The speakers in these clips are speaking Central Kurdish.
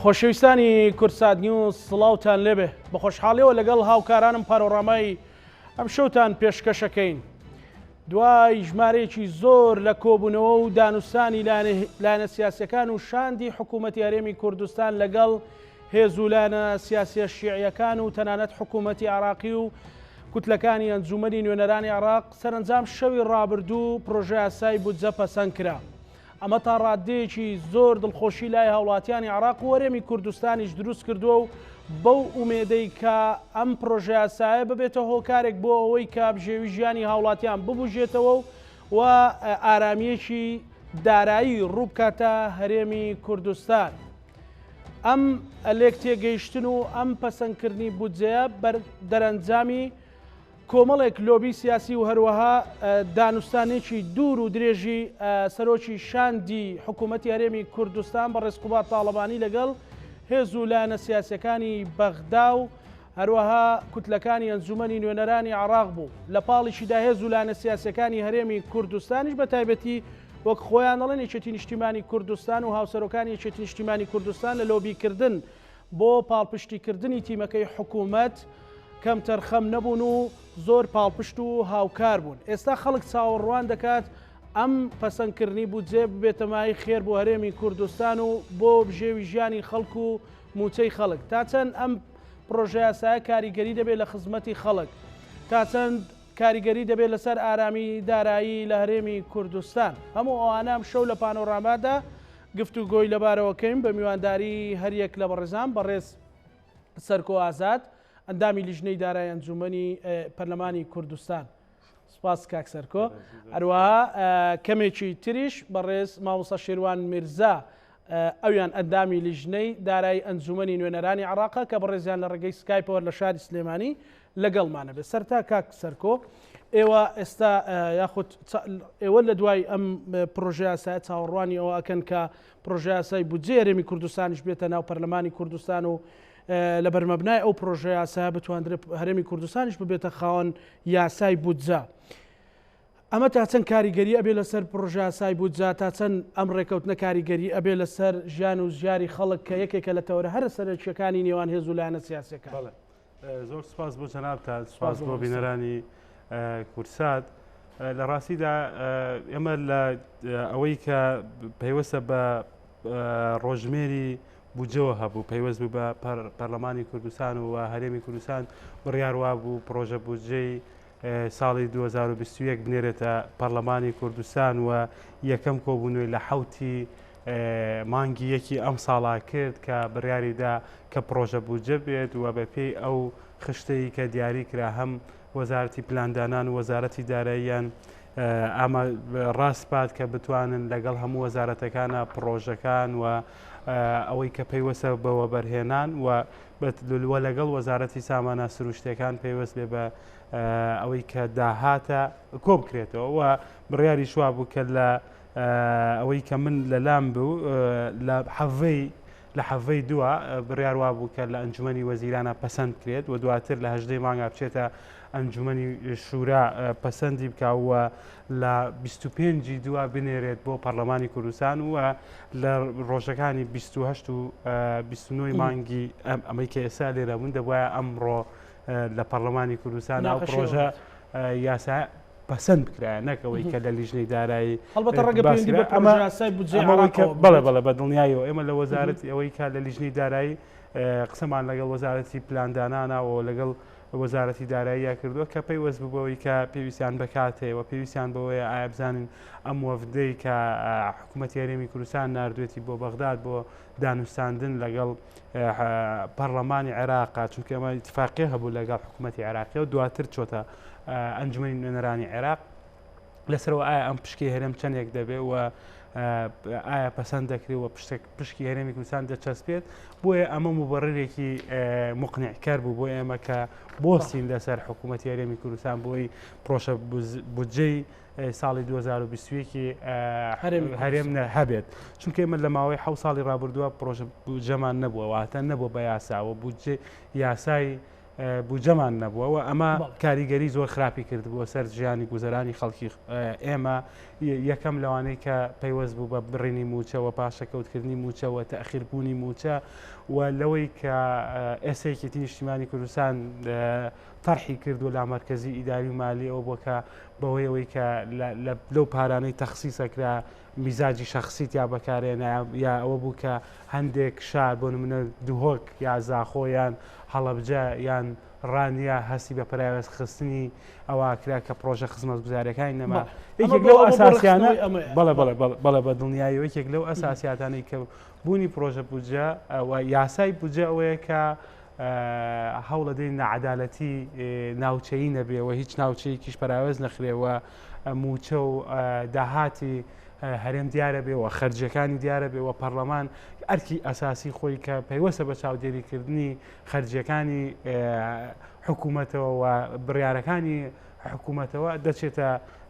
خۆشەویستانی کوردسات نیوز سڵاوتان لێبێ بە خۆشحاڵیەوە لەگەڵ هاوکارانم پانۆڕامای ئەم شەوتان پێشکەشەکەین دوای ژمارەیەکی زۆر لە کۆبوونەوە و دانوستانی لایەنە سیاسیەکان و شاندی حکوومەتی هەرێمی کوردستان لەگەڵ هێز و لایەنە سیاسیە شیعیەکان و تەنانەت حکوومەتی عراقی و کوتلەکانی ئەنجومەنی نوێنەرانی عراق سەرەنجام شەوی ڕابردوو پرۆژەیاسای بودجە پەسەند کرا. ئەمە تا ڕاددەیەکی زۆر دڵخۆشی لای هاوڵاتیانی عێراق و هەرێمی کوردستانیش دروست کردووە و بەو ئومێدەی کە ئەم پرۆژەیاسایە ببێتە هۆکارێک بۆ ئەوەی کە بژێوی ژیانی هاوڵاتیان ببوژێتەوە و و ئارامییەکی دارایی ڕووبکاتە هەرێمی کوردستان. ئەم لێکتێگەیشتن و ئەم پەسەندکردنی بودجەیە بەر دەرەنجامی کۆمەڵێک لۆبی سیاسی و هەروەها دانوستانێکی دوور و درێژی سەرۆکی شاندی حکوومەتی هەرێمی کوردستان بەڕێز قوباد تاڵەبانی لەگەڵ هێز و لایەنە سیاسیەکانی بەغدا و هەروەها کوتلەکانی ئەنجومەنی نوێنەرانی عێراق بوو. لە پاڵیشیدا هێز و لایەنە سیاسیەکانی هەرێمی کوردستانیش بە تایبەتی وەک خۆیان دەڵێن یەکێتی نیشتیمانی کوردستان و هاوسەرۆکانی یەکێتی نیشتیمانی کوردستان لە لۆبیکردن بۆ پاڵپشتیکردنی تیمەکەی حکومەت کەمتەرخەم نەبوون و زۆر پاڵپشت و هاوکار بوون. ئێستا خەڵک چاوەڕوان دەکات ئەم پەسەندکردنی بودجەیە ببێتە مایەی خێر بۆ هەرێمی کوردستان و بۆ بژێوی ژیانی خەڵک و مووچەی خەڵک. تا چەند ئەم پڕۆژەیاسایە کاریگەری دەبێت لە خزمەتی خەڵک؟ تا چەند کاریگەری دەبێت لەسەر ئارامی دارایی لە هەرێمی کوردستان؟ هەموو ئەوانە ئەمشەو لە پانۆرامادا گفتوگۆی لەبارەوە کەین بە میوانداری هەریەک لە بەڕێزان بەڕێز سەرکۆ ئازاد ئەندامی لیژنەی دارای ئەنجومەنی پەرلەمانی کوردستان سپاس کاک سەرکۆ هەروەها کەمێکی تریش بەڕێز مامۆستا شێروان میرزا ئەویان ئەندامی لیژنەی دارایی ئەنجومەنی نوێنەرانی عراقە کە بەڕێزیان لە ڕێگەی سکایپەوە لە شاری سلێمانی لەگەڵمانە بێت. سەرەتا کاک سەرکۆ ئێوە ئێستا یاخود ئێوە لە دوای ئەم پرۆژەیاسایە چاوەڕوانی ئەوە ئەکەن کە پرۆژەیاسای بودجەی هەرێمی کوردستانیش بێتە ناو پەرلەمانی کوردستان و لە بەرمەبنای ئەو پرۆژەیاسایە بتواندرێت هەرێمی کوردستانیش ببێتە خاوەن یاسای بودجە. ئەمە تا چەند کاریگەری ئەبێ لەسەر پڕۆژەیاسای بودجە، تا چەند ئەم ڕێکەوتنە کاریگەری ئەبێ لەسەر ژیان و ژیاری خەڵک کە یەکێکە لە تەوەرە هەرە سەرەکییەکانی نێوان هێز و لایەنە سیاسییەکان؟ بەڵێ زۆر سپاس بۆ جەنابتان، سپاس بۆ بینەرانی کوردسات. لە ڕاستیدا ئێمە لە ئەوەی کە پەیوەستە بە ڕۆژمێری بودجەوە هەبوو پەیوەست بوو بە پەرلەمانی کوردستان و هەرێمی کوردستان بڕیار وابوو پرۆژە بودجەی ساڵی 2021 بنێرێتە پەرلەمانی کوردستان و یەکەم کۆبوونەوەی لە حوتی مانگی یەکی ئەم ساڵا کرد کە بڕیاریدا کە پڕۆژە بودجە بێت و بەپێی ئەو خشتەی کە دیاری کرا هەم وەزارەتی پلاندانان و وەزارەتی داراییان ئاما ڕاسپارد کە بتوانن لەگەڵ هەموو وەزارەتەکانە پڕۆژەکان و ئەوەی کە پەیوەستە بە وەبەرهێنان و لەوە لەگەڵ وەزارەتی سامانە سروشتەکان پەیوەست بێ بە ئەوەی کە داهاتە کۆبکرێتەوە و بڕیاری شوا بوو کە لە ئەوەی کە من لەلام بوو لە حەڤەی لە حەڤەی دووە بڕیار وابوو کە لە ئەنجومەنی وەزیرانە پەسەند کرێت و دواتر لە هەژدەی مانگا بچێتە ئەنجومەنی شورا پەسەندی بکا و لە 25 دووە بنێرێت بۆ پەرلەمانی کوردستان و لە ڕۆژەکانی 28 و 29 مانگی ئەمەی کە ئێستا لێرە بوون دەبواە ئەمڕۆ لە پەرلەمانی کوردستان ئەو پرۆژە یاسا پەسەند بکرایە نەک ئەوەی کە لە لیژنەی دارایی هەڵبەتە ڕەنگە پەیوەندی بە پرۆژەیاسای بودجەی عێراقەوە بێت. بەڵێ بەڵێ بە دڵنیاییەوە ئێمە لە وەزارەتی ئەوەی کە لە لیژنەی دارایی قسەمان لەگەڵ وەزارەتی پلاندانانا و لەگەڵ وەزارەتی داراییە کردووە کە پەیوەست بوو بەوەی کە پێویستیان بە کات هەیە و پێویستیان بەوەیە ئایا بزانین ئەم وەفدەی کە حکوومەتی هەرێمی کوردستان ناردوێتی بۆ بەغداد بۆ دانوستاندن لەگەڵ پەرلەمانی عێراق چونکە ئەمە ئیتفاقیە هەبوو لەگەڵ حکوومەتی عێراقی و دواتر چۆتە ئەنجومەنی نوێنەرانی عێراق لەسەرەوە ئایا ئەم پشکی هەرێم چەندێک دەبێ و ئایا پەسەند دەکرێت و پشتێک پشکی هەرێمی کوردستان دەچەسپێت بۆیە ئەمە مبڕێکی مقنعکەر بوو بۆ ئێمە کە بۆستین لەسەر حکوومەتی هەرێمی کوردستان بۆی پرۆشە بودجەی ساڵی 2021 هەرێم هەبێت چونکە ئێمە لە ماوەی حە ساڵی ڕابردووە پرۆژە بودجەمان نەبووە واتە نەبووە بە یاساوە بودجە یاسای بودجەمان نەبووە و ئەمە کاریگەری زۆر خراپی کردبووە سەر ژیانی گوزەرانی خەڵکی ئێمە یەکەم لەوانەی کە پەیوەست بوو بە بڕینی مووچەوە پاشەکەوتکردنی مووچەوە تەخیربوونی مووچە و لەوەی کە ئێستا یەکێتی نیشتیمانی کوردستان تەرحی کردو لامەرکەزی ئیداری و مالی ئەوە بۆ کە بەهۆی ئەوەی کە لەو پارانەی تەخسیسەکرا میزاجی شەخسی تیا بەکارێنا یا ئەوە بوو کە هەندێک شار بۆ نمونە دهۆک یا زاخۆ یان هەڵەبجە یان ڕانیە هەستی بە پەراوێز خستنی ئەوە کرا کە پرۆژە خزمەتگوزاریەکانی نەما یەکێک لەو ئەساسیانە بەڵێ بەڵێ بەڵێ بە دڵنیایی یەکێک لەو ئەساسیاتانەی کە بوونی پرۆژە بودجە و یاسای بودجە ئەوەیە کە هەوڵەدەین نەعەدالەتی ناوچەیی نەبێ و هیچ ناوچەیەکیش پەراوێز نەخرێ و مووچە و داهاتی هەرێم دیارە بێ و خەرجیەکانی دیارە بێ و پەرلەمان ئەرکی ئەساسی خۆی کە پەیوەستە بە چاودێریکردنی خەرجیەکانی حکوومەتەوە و بڕیارەکانی حکوومەتەوە دەچێتە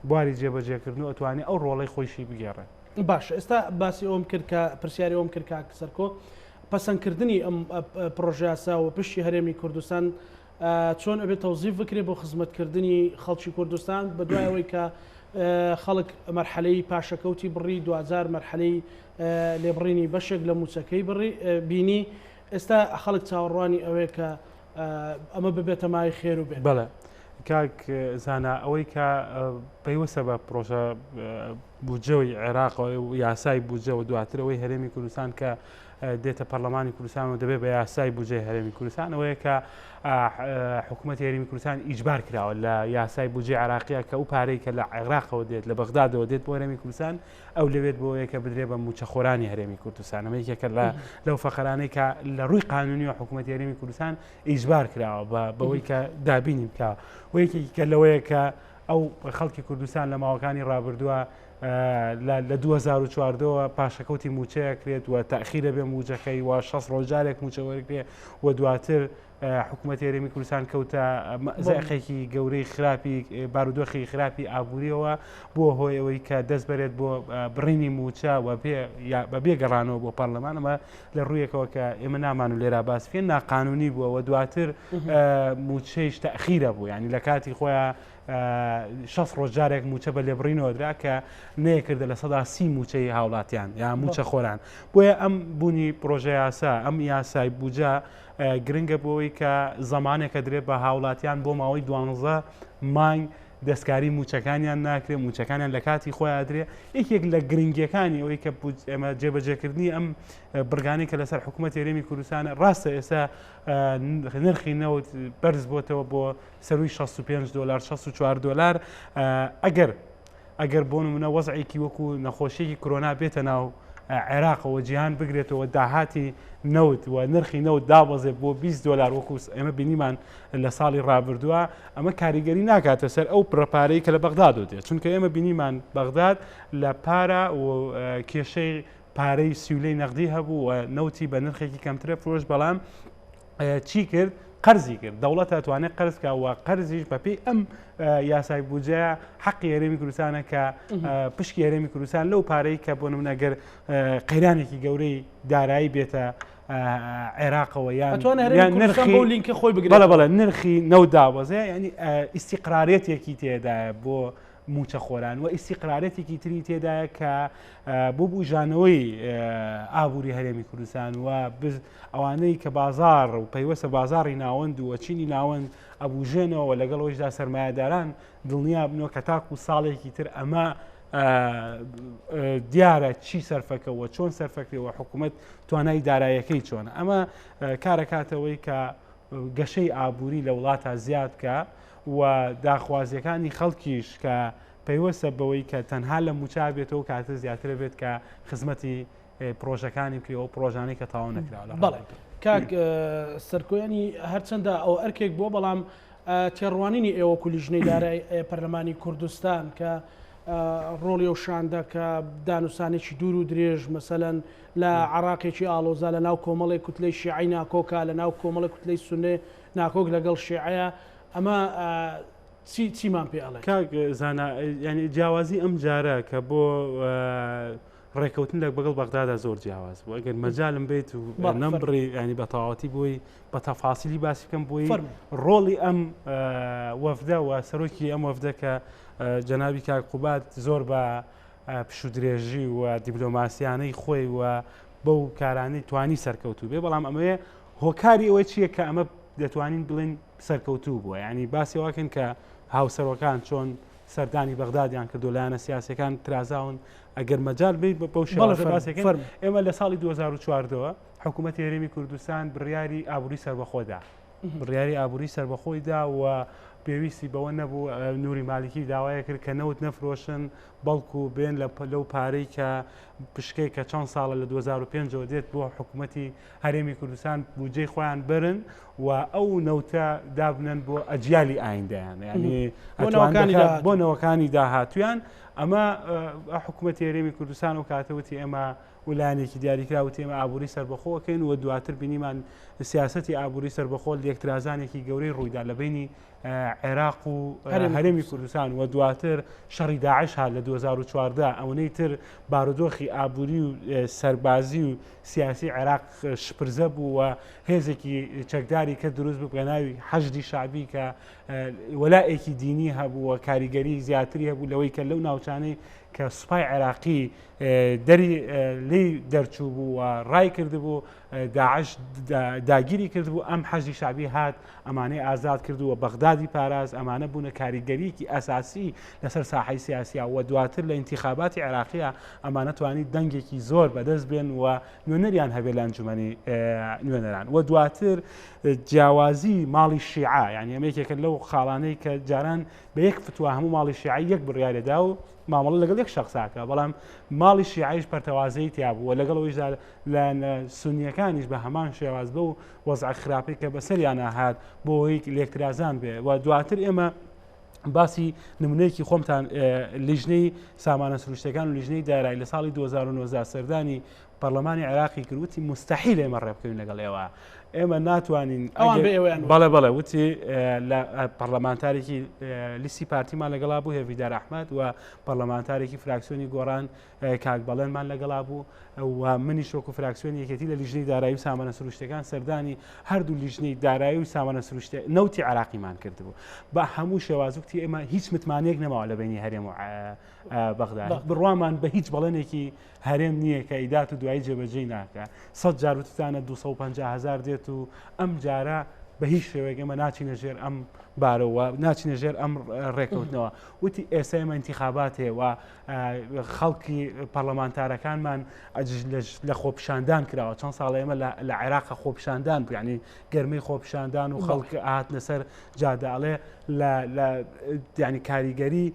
بواری جێبەجێکردن و ئەتوانێت ئەو ڕۆڵەی خۆیشی بگێڕێ. باشە ئێستا باسی ئەوم کرد کە پرسیاری ئەوم کرد کاک سەرکۆ پەسەندکردنی ئەم پڕۆژەیاسا و پشتی هەرێمی کوردستان چۆن ئەبێت تەوزیف بکرێت بۆ خزمەتکردنی خەڵکی کوردستان بە دوای ئەوەی کە خەڵک مەرحەلەی پاشەکەوتی بڕی دوجار مەرحەلەی لێبڕینی بەشێک لە موچەکەی بڕی بینی ئێستا خەڵک چاوەڕوانی ئەوەیە کە ئەمە ببێتە مای خێر و بێت. بەڵێ کاک زانا ئەوەی کە پەیوەستە بە پرۆژە بودجەی عێراق و یاسای بودجە و دواتر ئەوەی هەرێمی کوردستان کە دێتە پەرلەمانی کوردستان و دەبێت بە یاسای بودجەی هەرێمی کوردستان ئەوەیە کە حکوومەت هەرێمی کوردستان ئیجبار کراوە لە یاسای بودجەی عێراقیە کە ئەو پارەی کە لە عێراقەوە دێت لە بەغدادەوە دێت بۆ هەرێمی کوردستان ئەو لەوێت بۆیە کە بدرێ بە موچەخۆرانی هەرێمی کوردستان ئەمە یەکێکە لە لەو فەقەرانەی کە لە ڕووی قانونی و حکوومەتی هەرێمی کوردستان ئیجبار کراوە بە بەوەی کە دابینی بکە و یەکێکی کە لەوەیە کە ئەو خەڵکی کوردستان لە ماوەکانی ڕابردووە لە 2014ەوە پاشەکەوتی موچەیە کرێت و تاخیرە بێ موجەکەی و 6 ڕۆژارێک موچە وەرگێ و دواتر حکوومەتی هەرێمی کوردستان کەوتە مەزەقێکی گەورەی خراپی بارودۆخی خراپی ئابووریەوە بۆ هۆی ئەوەی کە دەست بەرێت بۆ بڕینی موچە و بە بێ گەڕانەوە بۆ پەرلەمان ئەمە لە ڕوویەکەوە کە ئێمە نامان و لێرا باس بکەین ناقانونی بووە و دواتر موچەیش تەخیرە بوو ینی لە کاتی خۆیان 6 ڕۆژ جارێک موچە بە لێبڕینەوە درا کە نەیەکردە 30% موچەی هاوڵاتیان یا موچە خۆران بۆیە ئەم بوونی پرۆژە یاسا ئەم یاسای بوجە گرنگە بۆ ئەوەی کە زەمانێکە درێت بە هاوڵاتیان بۆ ماوەی دوانزە مانگ دەستکاری موچەکانیان ناکرێت موچەکانیان لە کاتی خۆیان درێ یەکێک لە گرنگیەکانی ئەوەی کە ئێمە جێبەجێکردنی ئەم بڕگانی کە لەسەر حکوومەت هەرێمی کوردستانە ڕاستە ئێستا نرخی نەوت بەرز بۆتەوە بۆ سەروی 65 دلار 64 دلار ئەگەر ئەگەر بۆ نمونە وەزعێکی وەکو نەخۆشیێکی کرۆنا بێتە ناو عێراقەوە جیهان بگرێتەوە داهاتی نەوت و نرخی نەوت دابەزێت بۆ 20 دلار وەکو ئێمە بینیمان لە ساڵی ڕابردووە ئەمە کاریگەری ناکاتە سەر ئەو پرەپارەی کە لە بەغدادەوە دێت چونکە ئێمە بینیمان بەغداد لە پارە و کێشەی پارەی سیولەی نەقدی هەبوو و نەوتی بە نرخێکی کەمترە فرۆش بەڵام چی کرد؟ قەرزی کرد دەوڵەت ئەتوانێت قەرز بکا و قەرزیش بەپێی ئەم یاسای بودجەیە حەقی هەرێمی کوردستانە کە پشکی هەرێمی کوردستان لەو پارەی کە بۆ نمونە گەر قەیرانێکی گەورەی دارایی بێتە عێراقەوە یان نرخی لینکە خۆی بگرێت بەڵێ بەڵێ نرخی نەوت دابەزێ ینی ئیسیقرارێتێکی تێدایە بۆ مووچەخۆران و ئیستیقرارێتێکی تری تێدایە کە بۆ بوژانەوەی ئابووری هەرێمی کوردستان و ئەوانەی کە بازار و پەیوەستە بازاری ناوەند و چینی ناوەند ئەبوژێنەوە لەگەڵ ئەوەیشدا سەرمایەداران دڵنیا بنەوە کە تاکو ساڵێکی تر ئەمە دیارە چی سەرفەکەەوە چۆن سەرفەکرەوە حکوومەت توانای دارایەکەی چۆنە ئەمە کارەکاتەوەی کە گەشەی ئابووری لە وڵاتە زیاد بکە و داخوازیەکانی خەڵکیش کە پەیوەستە بەوەی کە تەنها لە موچە بێتەوە کاتە زیاترە بێت کە خزمەتی پرۆژەکانی بکرێ ئەو پرۆژانەی کە تەواو نەکراوە لە بەڵێ کاک سەرکۆیانی هەرچەندە ئەو ئەرکێک بووە بەڵام تێڕوانینی ئێوە وەکو لیژنەی دارای پەرلەمانی کوردستان کە ڕۆڵی ئەو شاندە کە دانوسانێکی دوور و درێژ مەسەلەن لە عراقێکی ئاڵۆزا لە ناو کۆمەڵێک کوتلەی شیعەی ناکۆکە لە ناو کۆمەڵێک کوتلەی سوننەی ناکۆک لەگەڵ شیعەیە ئەمە چی چیمان پێ ئەڵێ؟ کاک زانا یانی جیاوازی ئەم جارە کە بۆ. ڕێکەوتن لە بەگەڵ بەغدادا زۆر جیاواز بوو ئەگەر مەجالم بێت و نەمبڕی ینی بە تەواوەتی بۆی بە تەفاسیلی باسی بکەم بۆی ڕۆڵی ئەم وەفدە و سەرۆکی ئەم وەفدە کە جەنابی کاک قوباد زۆر بە پشودرێژی و دیبلۆماسیانەی خۆی و بەو کارانەی توانی سەرکەوتوو بێ بەڵام ئەمەیە هۆکاری ئەوە چییە کە ئەمە دەتوانین بڵێن سەرکەوتوو بووە ینی باسی واکەن کە هاوسەرۆکان چۆن سەردانی بەغدادیان کردو لایەنە سیاسەکان ترازاون ئەگەر مەجال بیت بەو شێوازە باسەکەن ئێمە لە ساڵی 2014ەوە حکوومەتی هەرێمی کوردستان بڕیاری ئابووری سەربەخۆدا بڕیاری ئابووری سەربەخۆی دا و پێویستی بەوە نەبوو نوری مالکی داوای کرد کە نەوت نەفرۆشن بەڵکو بێن لە لەو پارەی کە پشکەی کە چەند ساڵە لە 2005ەوە دێت بۆ حکوومەتی هەرێمی کوردستان بودجەی خۆیان برن و ئەو نەوتە دابنەن بۆ ئەجیالی ئایندەیان ینی بۆ نەوەکانی داهاتویان ئەمە حکوومەتی هەرێمی کوردستان و کاتەوتی ئێمە و لایەنێکی دیاریکراو وتی ئێمە ئابووری سەربەخۆ ئەکەین و دواتر بینیمان سیاسەتی ئابووری سەربەخۆ لێکترازانێکی گەورەی ڕوویدا لە بینی عێراق و هەرێمی کوردستان و دواتر شەڕی داعش هات لە 2014 ئەوەی تر بارودۆخی ئابووری و سەربازی و سیاسی عێراق شپرزە بوو و هێزێکی چەکداری کە دروست بوو بە ناوی حەشدی شعبی کە وەلائێکی دینی هەبوو و کاریگەری زیاتری هەبوو لەوەی کە لەو ناوچانەی کە سوپای عێراقی دەری لێی دەرچوو بوو و ڕای کردبوو داعش داگیری کردبوو ئەم حەشدی شعبی هات ئەمانەی ئازاد کرد و بەغدادی پاراست ئەمانە بوونە کاریگەریکی ئەساسی لەسەر ساحەی سیاسیا و دواتر لە ئینتیخاباتی عێراقیە ئەمانە توانی دەنگێکی زۆر بەدەست بێن و نوێنەریان هەبێت لە ئەنجومەنی نوێنەران و دواتر جیاوازی ماڵی شیعە یعنی ئەمە یەکێکە لەو خاڵانەی کە جاران بە یەک فتوا هەموو ماڵی شیعە یەک بڕیارێدا و مامەڵە لەگەڵ یەک شەخساکە بەڵام ماڵی شیعەیش پەرتەوازەی تیا بوو لەگەڵ ئەویشدا لایەنە سونیەکانیش بە هەمان شێواز بەو وەزع خراپەی کە بەسەریانە هات بۆ ئەوەی لێکترازان بێ و دواتر ئێمە باسی نمونەیەکی خۆمتان لیژنەی سامانە سروشتەکان و لیژنەی دارایی لە ساڵی 2019 سەردانی پەرلەمانی عێراقی کرد وتی مستحیل ئێمە ڕێبکەوین لەگەڵ ئێوە ئێمە ناتوانین ئەوان بێ ئێوەیان بەڵێ بەڵێ وتی لە پەرلەمانتارێکی لیستی پارتیمان لەگەڵا بوو هێڤیدار ئەحمەد و پەرلەمانتارێکی فراکسیۆنی گۆڕان کاک بەڵێنمان لەگەڵا بوو و منیش وەکو فراکسیۆنی یەکێتی لە لیژنەی دارایی و سامانە سروشتەکان سەردانی هەردوو لیژنەی دارایی و سامانە سروشتە نەوتی عراقیمان کردبوو بە هەموو شێواز وتی ئێمە هیچ متمانەیەک نەماوە لە بینی هەرێم و بەغدا بڕوامان بە هیچ بەڵێنێکی هەرێم نییە کە ئیدات و دوایی جێبەجێی ناکا. سەت جار وتتانە 250 هەزار دێت و ئەم جارە بە هیچ شێوەیەک ئێمە ناچینە ژێر ئەم بارەوە ناچینە ژێر ئەم ڕێکەوتنەوە وتی ئێستا ئێمە ئینتیخابات هەیە و خەڵکی پەرلەمانتارەکانمان لە خۆپیشاندان کراوە چەند ساڵ ئێمە لە عێراق خۆپیشاندان بوو یعنی گەرمەی خۆپیشاندان و خەڵک هاتنە سەر جادە ئەڵێ لە ینی کاریگەری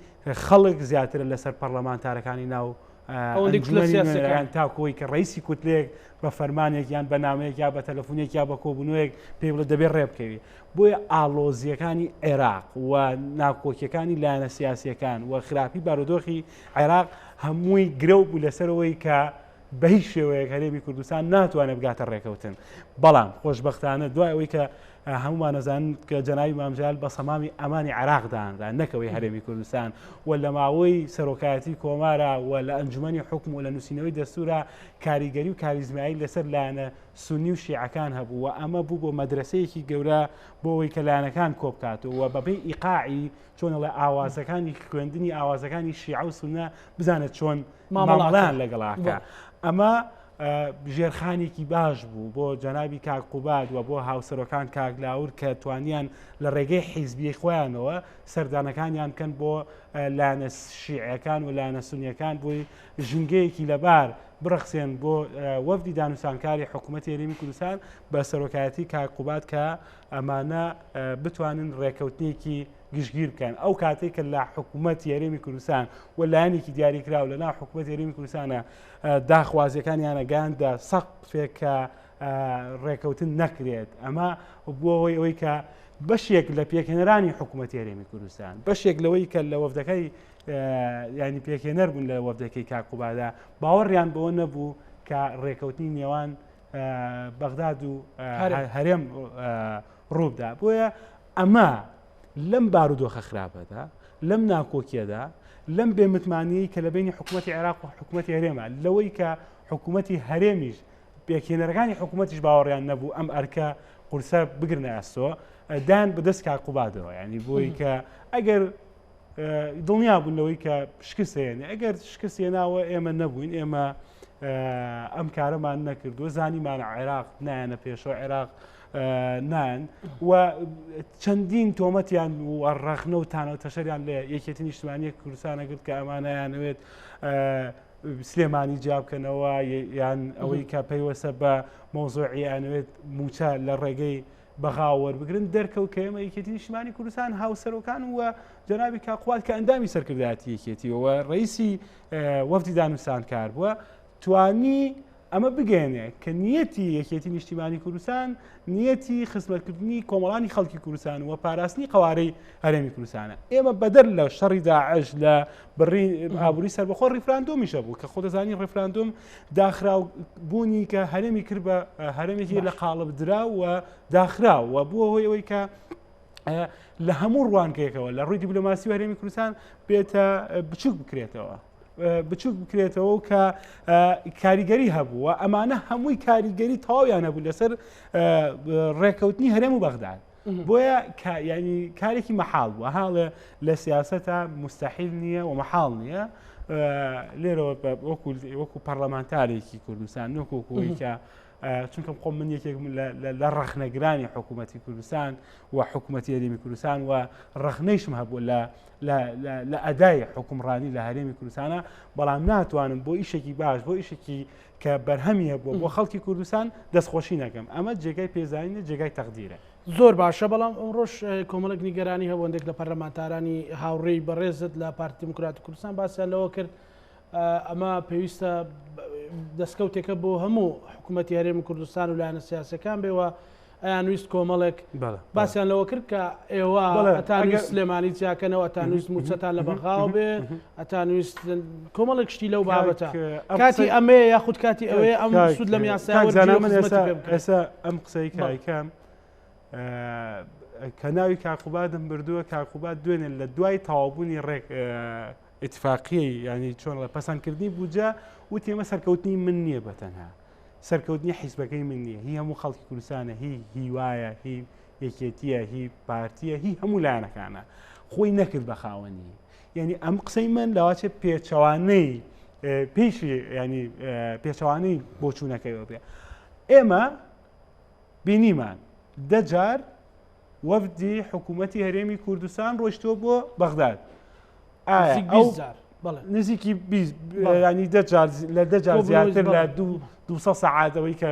خەڵک زیاترە لەسەر پەرلەمانتارەکانی ناو ئەوەندەی کوتلە سیاسیەکان تاکۆی کە ڕئیسی کوتلێک بە فەرمانێک یان بە نامەیەک یا بە تەلەفونێک یا بە کۆبوونەوەیەک پێی بڵێ دەبێت ڕێ بکەوی بۆیە ئاڵۆزیەکانی عێراق و ناکۆکیەکانی لایەنە سیاسیەکان و خراپی بارودۆخی عێراق هەمووی گرەو بوو لەسەرەوەی کە بە هیچ شێوەیەک هەرێمی کوردستان ناتوانێت بگاتە ڕێکەوتن بەڵام خۆشببختانە دوای ئەوەی کە هەموومان ئەزانن کە جەنابی مام جەلال بە سەمامی ئەمانی عێراق دانرا نەکەوەی هەرێمی کوردستان و لە ماوەی سەرۆکایەتی کۆمارا و لە ئەنجومەنی حوکم و لە نووسینەوەی دەستورا کاریگەری و کاریزمایی لەسەر لایەنە سونی و شیعەکان هەبوو و ئەمە بوو بۆ مەدرەسەیەکی گەورە بۆ ئەوەی کە لایەنەکان کۆبکاتەوە و بەپێی ئیقاعی چۆن ئەڵێ ئاوازەکانی خوێندنی ئاوازەکانی شیعە و سونە بزانێت چۆن مامەڵەیان لەگەڵاکە ئەمە ژێرخانێکی باش بوو بۆ جەنابی کاک قوباد و بۆ هاوسەرۆکان کاک لاور کە توانیان لە ڕێگەی حیزبی خۆیانەوە سەردانەکانیان بکەن بۆ لایەنە شیعەکان و لایەنە سونیەکان بۆی ژینگەیەکی لەبار بڕەخسێن بۆ وەفدی دانوسانکاری حکوومەتی هەرێمی کوردستان بە سەرۆکایەتی کاک قوباد کە ئەمانە بتوانن ڕێکەوتنێکی گشتگیر بکەن ئەو کاتێک کە لە حکوومەت هەرێمی کوردستان و لایەنێکی دیاریکراو لە ناو حکوومەت هەرێمی کوردستانە داخوازیەکانیانە گەیاندە سەقفێک کە ڕێکەوتن نەکرێت ئەمە بۆ ئەوەی کە بەشێک لە پێکهێنەرانی حکوومەت هەرێمی کوردستان بەشێک لەوەی کە لە وەفدەکەی ینی پێکهێنەر بوون لە وەفدەکەی کاک قوبادا باوەڕیان بەوە نەبوو کە ڕێکەوتنی نێوان بەغداد و هەرێم ڕووبدا بۆیە ئەمە لەم بارودۆخە خراپەدا لەم ناکۆکیەدا لەم بێمتمانیەی کە لە بینی حکوومەتی عێراق و حکوومەتی هەرێمە لەوەی کە حکوومەتی هەرێمیش پێکهێنەرەکانی حکوومەتیش باوەڕیان نەبوو ئەم ئەرکە قورسە بگرنە ئەستۆ دان بەدەست کاک قوبادەوە ینی بۆی کە ئەگەر دڵنیا بوون لەوەی کە شکست هێنێ ئەگەر شکست هێناوە ئێمە نەبووین ئێمە ئەم کارەمان نەکردووە زانیمان عێراق نایەنە پێشەوە عێراق نان و چەندین تۆمەتیان و ڕەخنە و تانە و تەشەریان لە یەکێتی نیشتمانیە کوردستانە کرد کە ئەمانیانەوێت سلێمانی جیابکەنەوە یان ئەوەی کە پەیوەستە بە مۆزۆعی ئەنوێت موچە لە ڕێگەی بەغا وەربگرن دەرکەوت کە ئێمە یەکێتی نیشتمانی کوردستان هاوسەرۆکان و جەنابی کاقوات کە ئەندامی سەرکردایەتی یەکێتیەوە ڕئیسی وەفدی دانوستانکار بووە توانی ئەمە بگەێنێ کە نیەتی یەکێتی نیشتیمانی کوردستان نیەتی خزمەتکردنی کۆمەڵانی خەڵکی کوردستان و پاراستنی قەوارەی هەرێمی کوردستانە ئێمە بەدەر لە شەڕی داعش لە بڕی ئابووری سەربەخۆ ڕیفراندۆمیشە بوو کە خۆ دەزانی ڕیفراندۆم داخراو بوونی کە هەرێمی کرد بە هەرێمێکی لە قاڵب درا و داخرا و بووە هۆی ئەوەی کە لە هەموو ڕوانگەیەکەوە لە ڕووی دیبلۆماسی و هەرێمی کوردستان بێتە بچوک بکرێتەوە. بچوک بکرێتەوە و کە کاریگەری هەبووە ئەمانە هەمووی کاریگەری تەواویان هەبوو لەسەر ڕێکەوتنی هەرێم و بەغداد بۆیە ینی کارێکی مەحاڵ بووە هاڵێ لە سیاستە مستحیل نییە و مەحاڵ نییە لێرەوە وەکو وەکو پەرلەمانتارێکی کوردستان نۆکۆکۆی کە چونکە خۆم من یەکێک لە ڕەخنەگرانی حکوومەتی کوردستان و حکوومەتی هەرێمی کوردستان و ڕەخنەیشم هەبوو لە لە ئەدای حکومڕانی لە هەرێمی کوردستانە بەڵام ناتوانم بۆ ئیشێکی باش بۆ ئیشێکی کە بەرهەمی هەبووە بۆ خەڵکی کوردستان دەستخۆشی نەکەم ئەمە جێگای پێزانینە جێگای تەقدیرە. زۆر باشە بەڵام ئەمڕۆش کۆمەڵێک نیگەرانی هەبوو هەندێک لە پەرلەمانتارانی هاوڕێی بەڕێزت لە پارتی دیموکراتی کوردستان باسیان لەوە کرد ئەمە پێویستە دەستکەوتێکە بۆ هەموو حکوومەتی هەرێمی کوردستان و لایەنە سیاسەکان بێ و ئەیانویست کۆمەڵێک باسیان لەوە کرد کە ئێوە ئەتانویست سلێمانی جیاکەنەوە ئەتانویست موچەتان لە بەغاوە بێ ئەتانویست کۆمەڵێک شتی لەو بابەتە کاتی ئەمەیە یاخود کاتی ئەوەیە ئەم سوود لەم یاسا ئێستا ئەم قسەی کایکەم کە ناوی کاقوبادم بردووە کاقوباد دوێنێ لە دوای تەواوبوونی ڕێک اتفاقیەی ینی چۆن لە پەسەندکردنی بودجە وتی ئەمە سەرکەوتنی من نییە بە تەنها سەرکەوتنی حیزبەکەی من نییە هی هەموو خەڵکی کوردستانە هی هیوایە هی یەکێتیە هی پارتیە هی هەموو لایەنەکانە خۆی نەکرد بە خاوەنی یعنی ئەم قسەی من لەواچێ پێچەوانەی پێشی ینی پێچەوانەی بۆچوونەکەیەوە بێ ئێمە بینیمان دەجار وەفدی حکوومەتی هەرێمی کوردستان ڕۆشتووە بۆ بەغداد نزیکی ینی دە جار لە دە جار زیاتر لە دو سەعاتەوەی کە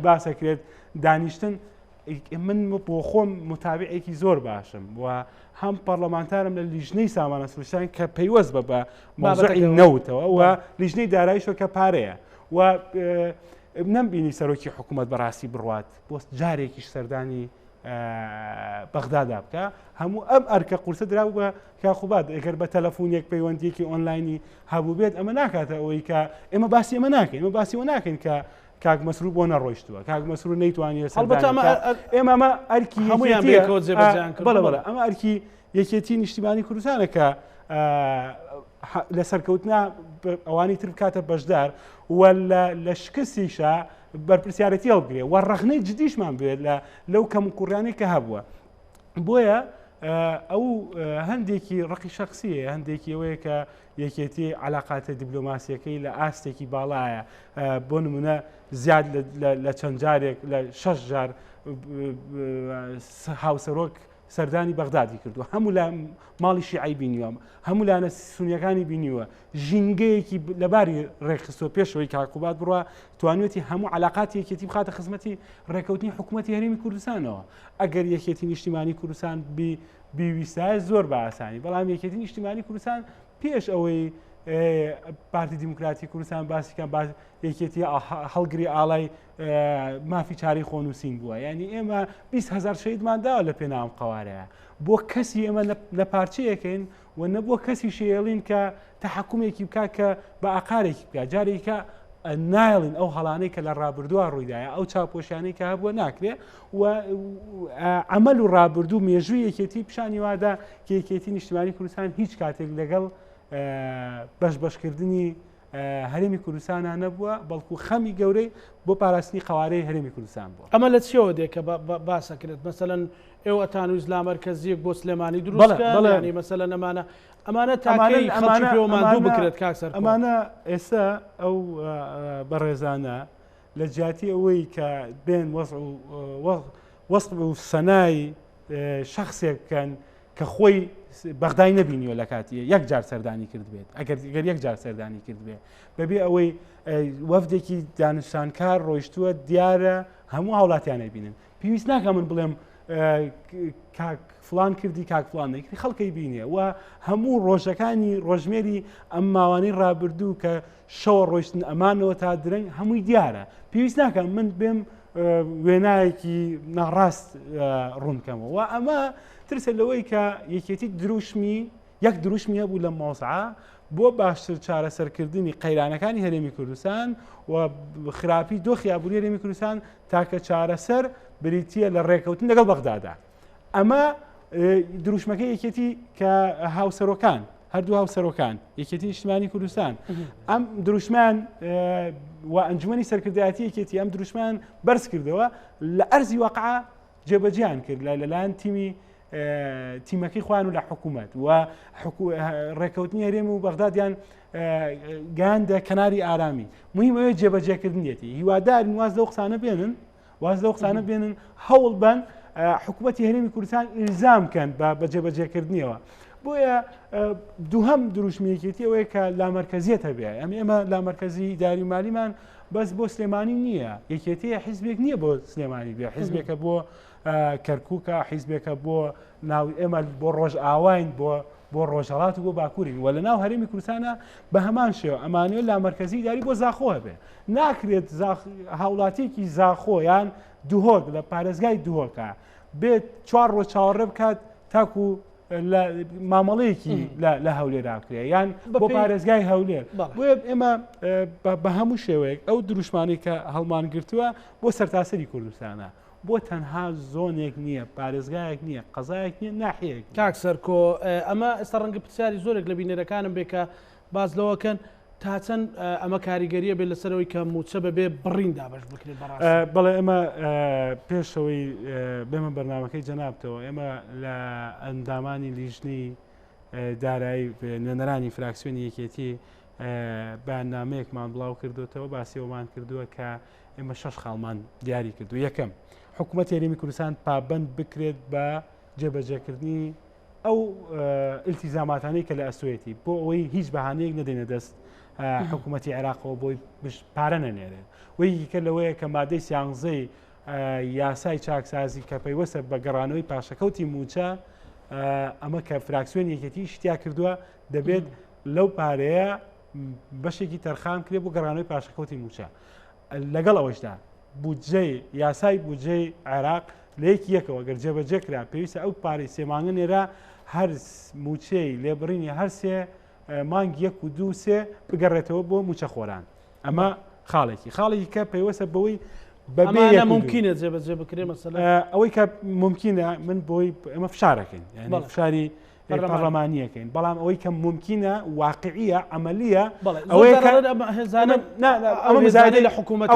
باسەکرێت دانیشتن من بۆ خۆم متابعێکی زۆر باشم و هەم پەرلەمانتارم لە لیژنەی سامانە سروشتان کە پەیوەست بە بە مەوزعی نەوتەوە و لیژنەی دارایشەوە کە پارەیە و نەمبینی سەرۆکی حکوومەت بەڕاستی بڕوات بۆ جارێکیش سەردانی بەغدادا بکە هەموو ئەم ئەرکە قورسە درا بە کاخوبات ئەگەر بە تەلەفۆنێک پەیوەندیەکی ئۆنلاینی هەبوو بێت ئەمە ناکاتە ئەوەی کە ئێمە باسی ئەمە ناکەین ئێمە باسی ئەوە ناکەین کە کاک مەسرور بۆ نەڕۆیشتووە کاک مەسرور نەیتوانیوە هەڵبەتە ئەمە ئێمە ئەمە ئەرکی هەموویان بەیەکەوە جێبەجێیان کرد. بەڵێ بەڵێ ئەمە ئەرکی یەکێتی نیشتیمانی کوردستانە کە لە سەرکەوتنا ئەوانی تر بکاتە بەشدار و لە شکستیشا بەرپرسیارەتی هەڵبگرێ و ڕەخنەی جدیشمان بێت لە لەو کەم و کوڕیانەی کە هەبووە بۆیە ئەو هەندێکی ڕقی شخصیە هەندێکی ئەوەیە کە یەکێتی علاقاتە دیبلۆماسیەکەی لە ئاستێکی باڵایە بۆ نمونە زیاد لە چەند جارێک لە شەش جار هاوسەرۆک سەردانی بەغدادی کردووە هەموو لە ماڵی شیعی بینیوە هەموو لایەنە سونیەکانی بینیوە ژینگەیەکی لەباری ڕێکخستووە پێشەوەی کاکوبات بڕە توانیوەتی هەموو علاقاتی یەکێتی بخاتە خزمەتی ڕێکەوتنی حکوومەتی هەرێمی کوردستانەوە ئەگەر یەکێتی نیشتیمانی کوردستان بیویستایە زۆر بە ئاسانی بەڵام یەکێتی نیشتیمانی کوردستان پێش ئەوەی پارتی دیموکراتی کوردستان باسیکان باس یەکێتی هەڵگری ئاڵای مافی چارەی خۆنووسین بووە یعنی ئێمە 20 هزار شەیدمان داوە لە پێناوم قوارەیە بۆ کەسی ئێمە لە پارچەیەکەین و نە بۆ کەسی شێڵین کە تحکمێکی بک کە بە ئاقارێکی بکە جارێکە نایڵین ئەو هەڵانەی کە لە ڕابردووە ڕوویدایە ئەو چاپۆشیانەی کە هەبووە ناکرێ و عمل و ڕابردوو مێژووی یەکێتی پیشانی وادا کە یەکێتی نیشتمانی کوردستان هیچ کاتێک لەگەڵ بەش بەشکردنی هەرێمی کوردستانە نەبووە بەڵکو خەمی گەورەی بۆ پاراستنی قوارەی هەرێمی کوردستان بووە. ئەمە لە چیەوە دێ کە باسەکرێت مەسەلەن ئێوە ئەتانویست لامەرکەزیەک بۆ سلێمانی دروست بکەن یانی مەسەلەن ئەمانە ئەمانە تاکەی خەڵکی پێوە ماندوو بکرێت کاک سەرکۆ؟ ئەمانە ئێستا ئەو بەڕێزانە لە جیاتی ئەوەی کە بێن وەزع و وەسف و سەنای شخصێک بکەن کە خۆی بەغدای نەبینیوە لە کاتی یەک جار سەردانی کردبێت ئەگەر گەر یەک جار سەردانی کردبێت بەبێ ئەوەی وەفدێکی دانوستانکار ڕۆیشتووە دیارە هەموو هاوڵاتیانە بینن پێویست ناکە من بڵێم کاک فلان کردی کاک فلان نەکردی خەڵکەی بینێ و هەموو ڕۆژەکانی ڕۆژمێری ئەم ماوانەی ڕابردوو کە شەوە ڕۆیشتن ئەمانەوە تا درەنگ هەمووی دیارە پێویست ناکە من بێم وێنایەکی ناڕاست ڕوونکەمەوە و ئەمە ترسە لەوەی کە یەکێتی دروشمی یەک دروشمی هەبوو لە مۆزعە بۆ باشتر چارەسەرکردنی قەیرانەکانی هەرێمی کوردستان و خراپی دۆخی ئابووری هەرێمی کوردستان تاکە چارەسەر بریتییە لە ڕێکەوتن لەگەڵ بەغدادا. ئەمە دروشمەکەی یەکێتی کە هاوسەرۆکان هەردوو هاوسەرۆکان یەکێتی نیشتمانی کوردستان ئەم دروشمان و ئەنجومی سەرکردایەتی یەکێتی ئەم دروشمان بەرز کردەوە لە ئەرزی واقع جێبەجیان کرد لە لەلایەن تیمی تیمەکەی خۆیان و لە حکوومەت و ڕێکەوتنی هەرێم و بەغدادیان گەیاندە کەناری ئارامی مهم ئەوەیە جێبەجێکردنیەتی هیوادارین واز لەو قسانە بێنن واز لەو قسانە بێنن هەوڵ بن حکوومەتی هەرێمی کوردستان ئیلزام کەن بە بە جێبەجێکردنیەوە بۆیە دووهەم دروشمی یەکێتی ئەوەیە کە لامەرکەزیەت هەبێ ئەم ئێمە لامەرکەزی ئیداری مالیمان بەس بۆ سلێمانی نییە یەکێتی حیزبێک نییە بۆ سلێمانی بێ حیزبێکە بۆ کەرکووکە حیزبێکە بۆ ناو ئێمە بۆ ڕۆژئاواین بۆ بۆ ڕۆژهڵات و بۆ باکوورین و لە ناو هەرێمی کوردستانە بە هەمان شێوە ئەمانوێ لامەرکەزی ئیداری بۆ زاخۆ هەبێ ناکرێت هاوڵاتیەکی زاخۆ یان دهۆک لە پارێزگای دهۆکە بێت چوار ڕۆژ چاوەڕێ بکات تاکو لە مامەڵەیەکی لە هەولێرا بکرێ یان بۆ پارێزگای هەولێر بۆیە ئێمە بە هەموو شێوەیەک ئەو دروشمانی کە هەڵمان گرتووە بۆ سەرتاسەری کوردستانە بۆ تەنها زۆنێک نییە پارێزگایەک نییە قەزایەک نییە ناحیەیەک نییە. کاک سەرکۆ ئەمە ئێستا ڕەنگە پرسیاری زۆرێک لە بینەرەکانم بێ کە باس لەوە کەن تا چەند ئەمە کاریگەریە بێت لەسەرەوەی کە مووچە بەبێ بڕین دابەش بکرێت بەڕاستی؟ بەڵێ ئێمە پێشەوەی بێمە بەرنامەکەی جەنابتەوە ئێمە لە ئەندامانی لیژنەی دارایی نوێنەرانی فراکسیۆنی یەکێتی بەیاننامەیەکمان بڵاو کردوتەوە باسی ئەومان کردووە کە ئێمە شەش خاڵمان دیاری کردو یەکەم حکوومەت هەرێمی کوردستان پابند بکرێت بە جێبەجێکردنی ئەو ئیلتیزاماتانەی کە لە ئەستۆیەتی بۆ ئەوەی هیچ بەهانەیەک نەدەینە دەست حکوومەتی عێراقەوە بۆی پارە نەنێرێت وەیکە لەوەیە کە مادەی سیانزەی یاسای چاکسازی کە پەیوەستە بە گەڕانەوەی پاشەکەوتی موچە ئەمە کە فراکسیۆن یەکێتی شتیا کردووە دەبێت لەو پارەیە بەشێکی تەرخان کرێ بۆ گەڕانەوەی پاشەکەوتی موچە لەگەڵ ئەوەشدا بودجەی یاسای بودجەی عێراق لە یەکی یەکەوە گەر جێبەجێ کرا پێویستە ئەو پارەی سێ مانگە نێرا هەر موچەی لێبڕینی هەر سێ مانگ یەک و دوو سێ بگەڕێتەوە بۆ موچەخۆران ئەمە خاڵێکی خاڵێکی کە پەیوەستە بەوەی بەبێ ممکنە جێبەجێ بکرێ مەسەلەن ئەوەی کە ممکنە من بۆی ئەمە فشارەکەین یعنی فشاری پەرلەمانیەکەین بەڵام ئەوەی کە ممکنە واقعیە عملیە ئەوەی لە حکوومەت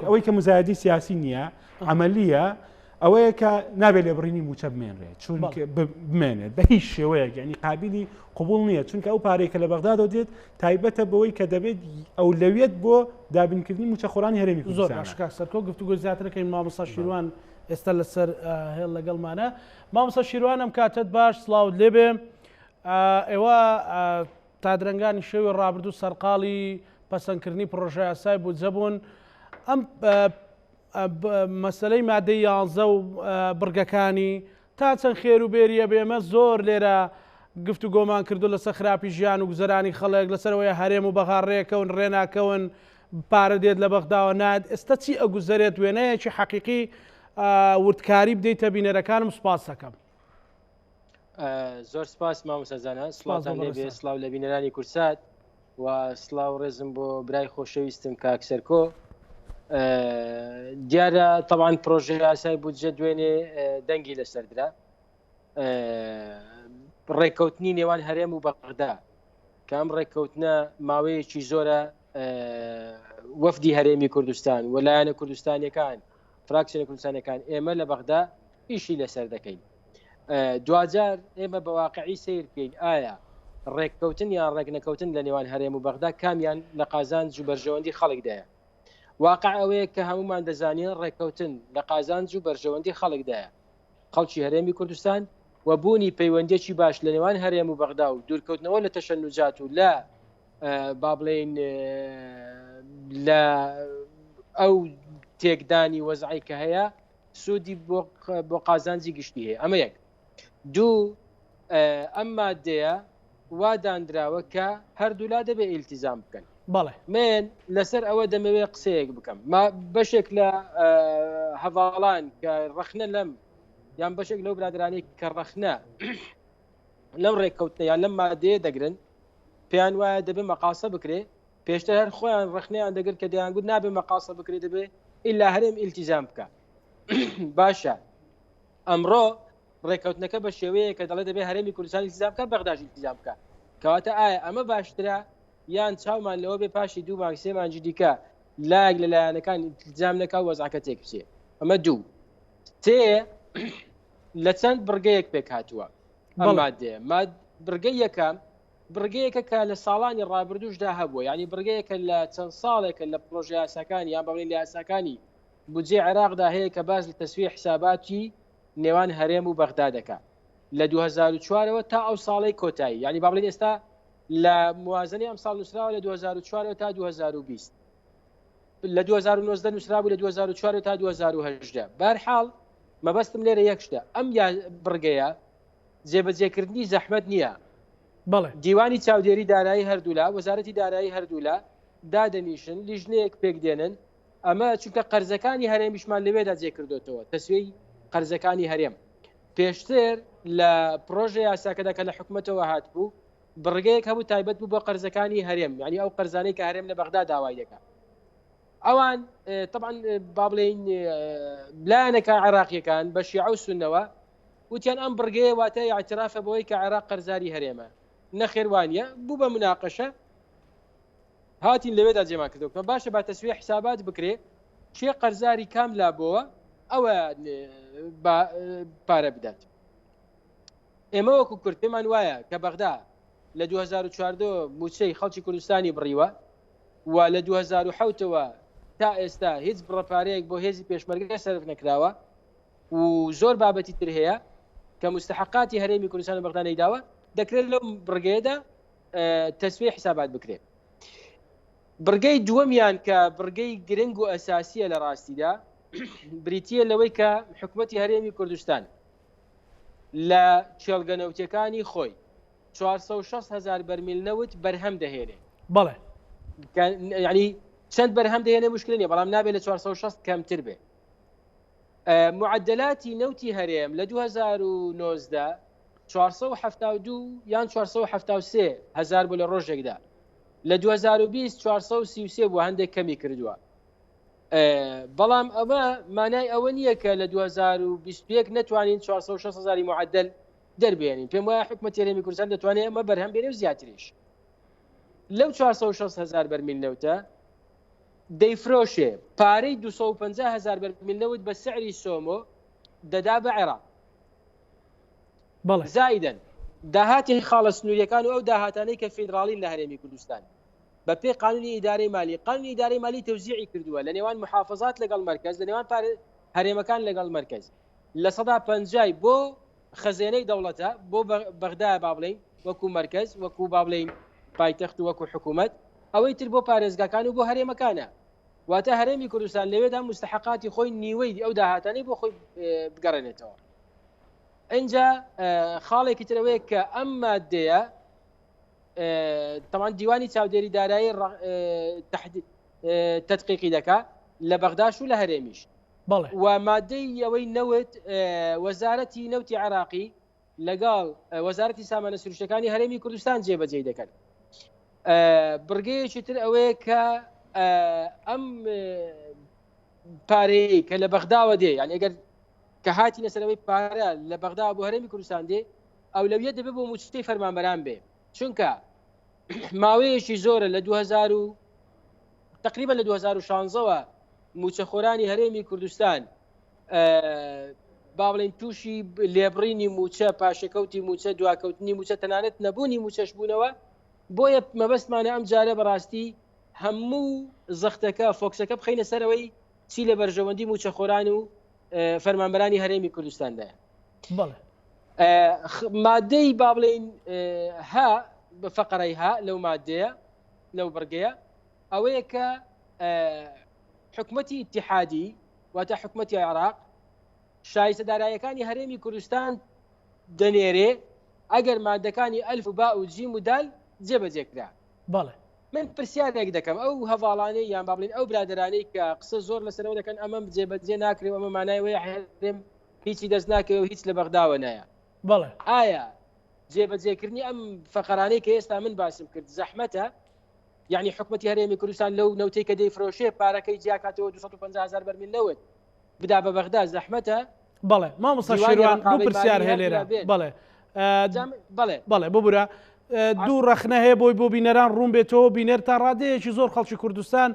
ئەوەی کە مزایدی سیاسی نییە عملیە ئەوەیە کە نابێت لێبڕینی موچە بمێنرێت چونکە بمێنێت بە هیچ شێوەیەک ینی قابلی قوبول نییە چونکە ئەو پارەی کە لە بەغدادەوە دێت تایبەتە بەوەی کە دەبێت ئەو لەویەت بۆ دابینکردنی موچەخۆرانی هەرێمی زۆر باشکە سەرکۆ گفتوگۆ زیاترەکەین مامۆستا شیروان ئێستا لەسەر هێڵ لەگەڵمانە مامۆستا شیروان ئەم کاتەت باش سڵاوت لێبێ ئێوە تا درەنگانی شەوی ڕابردوو سەرقاڵی پەسەندکردنی پڕۆژەیاسای بودجە بوون ئەم مەسەلەی مادەی یانزە و بڕگەکانی تا چەند خێر و بێریە بێ ئێمە زۆر لێرە گفتوگۆمان کردو لەسەر خراپی ژیان و گوزەرانی خەڵک لەسەر ئەوەیە هەرێم و بەغا ڕێکەون ڕێناکەون پارە دێت لە بەغداوە نایەت ئێستا چی ئەگوزەرێت وێنەیەکی حەقیقی وردکاری بدەیتە بینەرەکانم سوپاس دەکەم. زۆر سپاس مامۆستا زانا سڵاوتان لێبێ سڵاو لە بینەرانی کورسات و سڵاو ڕێزم بۆ برای خۆشەویستم کاک سەرکۆ دیارە تەوان پرۆژە یاسای بودجە دوێنێ دەنگی لەسەردرا ڕێککەوتنی نێوان هەرێم و بەغدا. کە ئەم ڕێککەوتنە ماوەیەکی زۆرە وەفدی هەرێمی کوردستان و لایەنە کوردستانیەکان فراکسیۆنە کوردستانەکان ئێمە لە بەغدا ئیشی لەسەر دەکەین دواجار ئێمە بە واقعی سیر بکەین ئایا ڕێککەوتن یان ڕێکنەکەوتن لە نێوان هەرێم و بەغدا کامیان لە قازانج و بەرژەوەندی خەڵکدایە واقع ئەوەیە کە هەمومان دەزانین ڕێککەوتن لە قازانج و بەرژەوەندی خەڵکدایە خەڵکی هەرێمی کوردستان و بوونی پەیوەندیەکی باش لە نێوان هەرێم و بەغدا و دوورکەوتنەوە لە تەشەنوجات و لە با بڵێین لە ئەو تێکدانی وەزعی کە هەیە سوودی بۆ قازانجی گشتی هەیە ئەمە یەک دوو ئەم مادەیە وا دانراوە کە هەردوولا دەبێ ئیلتیزام بکەن بەڵێ من لەسەر ئەوە دەمەوێت قسەیەک بکەم ما بەشێک لە هەڤاڵان کە ڕەخنە لەم یان بەشێک لەو برادرانی کە ڕەخنە لەم ڕێککەوتنە یان لەم مادەیە دەگرن پێیان وایە دەبێ مەقاسە بکرێ پێشتر هەر خۆیان ڕەخنەیان دەگرت کە دەیانگوت نابێ مەقاسە بکرێ دەبێ ئیلا هەرێم ئیلتیزام بکە باشە ئەمڕۆ ڕێککەوتنەکە بە شێوەیە کە دەڵێ دەبێ هەرێمی کوردستان ئیلتیزام بکە بەغداش ئیلتیزام بکە کەواتە ئایا ئەمە باشترە یان چاومان لەوە بێ پاشی دوو مانگ سێ مانگی دیکە لایەک لە لایەنەکان ئیلتیزام نەکا و وەزعەکە تێک بچێ ئەمە دوو تێ لە چەند بڕگەیەک پێک هاتووە ئەم مادەیە ماد بڕگەی یەکەم بڕگەیەکە کە لە ساڵانی ڕابردووشدا هەبووە یعنی بڕگەیەکە لە چەند ساڵێکە لە پرۆژە یاساکانی یان بەڵێن لە یاساکانی بودجەی عێراقدا هەیە کە باس لە تەسویە حساباتی نێوان هەرێم و بەغدا دەکا لە 2004ەوە تا ئەو ساڵەی کۆتایی یعنی با بڵێن ئێستا لە موازنەی ئەم ساڵ نووسراوە لە 2004ەوە تا 2020 لە 2019 نووسرابوو لە 2004 تا 2018 بەرحاڵ مەبەستم لێرە یەک شتە ئەم یا بڕگەیە جێبەجێکردنی زەحمەت نییە بەڵێ دیوانی چاودێری دارایی هەردوولا وەزارەتی دارایی هەردوولا دادەنیشن لیژنەیەک پێک دێنن ئەمە چونکە قەرزەکانی هەرێمیشمان لەوێدا جێ کردوێتەوە تەسوێی قەرزەکانی هەرێم پێشتر لە پرۆژە یاساکەدا کە لە حکومەتەوە هاتبوو بڕگەیەک هەبوو تایبەت بوو بۆ قەرزەکانی هەرێم یعنی ئەو قەرزانەی کە هەرێم لە بەغدا داوای دەکات ئەوان طبعا با بڵێین لایەنەکە عێراقیەکان بە شیعە و سونەوە وتیان ئەم بڕگەیە واتە اعترافە بەوەی کە عێراق قەرزاری هەرێمە نەخێر وانە بوو بە مناقەشە هاتین لەوێدا جێمان کردەوە باشە با تەسویە حسابات بکرێ کێ قەرزاری کام لا بۆوە ئەوە پارە بدات ئێمە وەکو کورد پێمان وایە کە بەغدا لە 2014 موچەی خەڵکی کوردستانی بڕیوە و لە 2007ەوە تا ئێستا هیچ بڕە پارەیەک بۆ هێزی پێشمەرگە سەرف نەکراوە و زۆر بابەتی تر هەیە کە مستحقاتی هەرێمی کوردستان و بەغدا نەیداوە دەکرێت لەو بڕگەیەدا تەسویە حسابات بکرێت بڕگەی دووەمیان کە بڕگەی گرنگ و ئەساسیە لە ڕاستیدا بریتە لەوەی کە حکوومەتتی هەرێمی کوردستان لە کێڵگە نەوتەکانی خۆی 460 هزار بەرمیل نەوت بەرهەم دەهێنێ بەڵێ ینی چەند بەرهەم دەهێنێ مشکل نیە بەڵام نابێت لە 460 کەمتر بێ معدلاتی نەوتی هەرێم لە 2019 472 یان 473 هزار بوو لە ڕۆژێکدا لە 2020 433 بوو هەندێک کەمی کردووە بەڵام ئەوە مانای ئەوە نییە کە لە 2021 نتوانین 460 هزاری معدل دەربێنین پێم وایە حکومەت هەرێمی کوردستان دەتوانێت ئەمە بەرهەم بێنێ و زیاتریش لەو 460 هزار بەرمیل نەوتە دەیفرۆشێ پارەی 250 هزار بەرمیل نەوت بە سعری سۆمۆ دەدا بە عێراق بەڵێ. زائیدەن داهاتی خاڵە سنووریەکان و ئەو داهاتانەی کە فیدراڵین لە هەرێمی کوردستان بە پێی قانونی ئیدارەی مالی قانونی ئیدارەی مالی تەوزیعی کردووە لە نێوان محافظات لەگەڵ مەرکەز لە نێوان هەرێمەکان لەگەڵ مەرکەز لە سەدا پەنجای بۆ خەزێنەی دەوڵەتە بۆ بەغدا با بڵێین وەکو مەرکەز وەکو با بڵێین پایتەخت و وەکو حکوومەت ئەوەی تر بۆ پارێزگاکان و بۆ هەرێمەکانە واتە هەرێمی کوردستان لەوێدا مستحقاتی خۆی نیوەی ئەو داهاتانەی بۆ خۆی بگەڕێنێتەوە ئینجا خاڵێکی ترەوەیە کە ئەم مادەیە تەوان دیوانی چاودێری دارایی تدقیقی دەکا لە بەغداش و لە هەرێمیش و مادەی ئەوەی نەوت وەزارەتی نەوتی عراقی لەگەڵ وەزارەتی سامانە سروشتەکانی هەرێمی کوردستان جێبەجێی دەکەن. بڕگەیەکی تر ئەوەیە کە ئەم پارەیە کە لە بەغداوە دێ یان ئەگەر کە هاتی لەسەرەوەی پارە لە بەغدا بۆ هەرێمی کوردستان دێ ئەولەویەت دەبێت بۆ موچەی فەرمانبەران بێ چونکە ماوەیەکی زۆرە لە 2000 و تقریبا لە 2016ەوە موچەخۆرانی هەرێمی کوردستان با بڵێن تووشی لێبڕینی موچە پاشەکەوتی موچە دواکەوتنی موچە تەنانەت نەبوونی موچەش بوونەوە بۆیە مەبەستمانە ئەم جارە بەڕاستی هەموو زەختەکە فۆکسەکە بخینە سەرەوەی چی لە بەرژەوەندی موچەخۆران و فەرمانبەرانی هەرێمی کوردستاندایە. بەڵێ. مادەی با بڵێین ها بە فەقەرەی ها لەو مادەیە لەو بڕگەیە ئەوەیە کە حکومەتی ئیتیحادی واتە حکومەتی عێراق شایستە دارایەکانی هەرێمی کوردستان دەنێرێ ئەگەر مادەکانی ئەلف و با و جیم و دال جێبەجێ کرا. بەڵێ. من پرسیارێک دەکەم ئەو هەڤاڵانەی یان با بڵێین ئەو برادەرانەی کە قسە زۆر لەسەرەوە دەکەن ئەمە جێبەجێ ناکرێ و ئەمە مانای وەیە هەرێم هیچی دەست ناکەوێ و هیچ لە بەغداوە نایە. بەڵێ. ئایا جێبەجێکردنی ئەم فەقەرانەی کە ئێستا من باسم کرد زەحمەتە؟ یعنی حکومەتی هەرێمی کوردستان لەو نەوتەی کە دەیفرۆشێ پارەکەی جیاکاتەوە 250 هزار بەرمیل نەوت بدا بە بەغدا زەحمەتە؟ بەڵێ مامۆستا شێروان دوو پرسیار هەیە لێرە بەڵێ بەڵێ بەڵێ ببورە دوو ڕەخنە هەیە بۆی بۆ بینەران ڕوون بێتەوە بینەر تا ڕادەیەکی زۆر خەڵکی کوردستان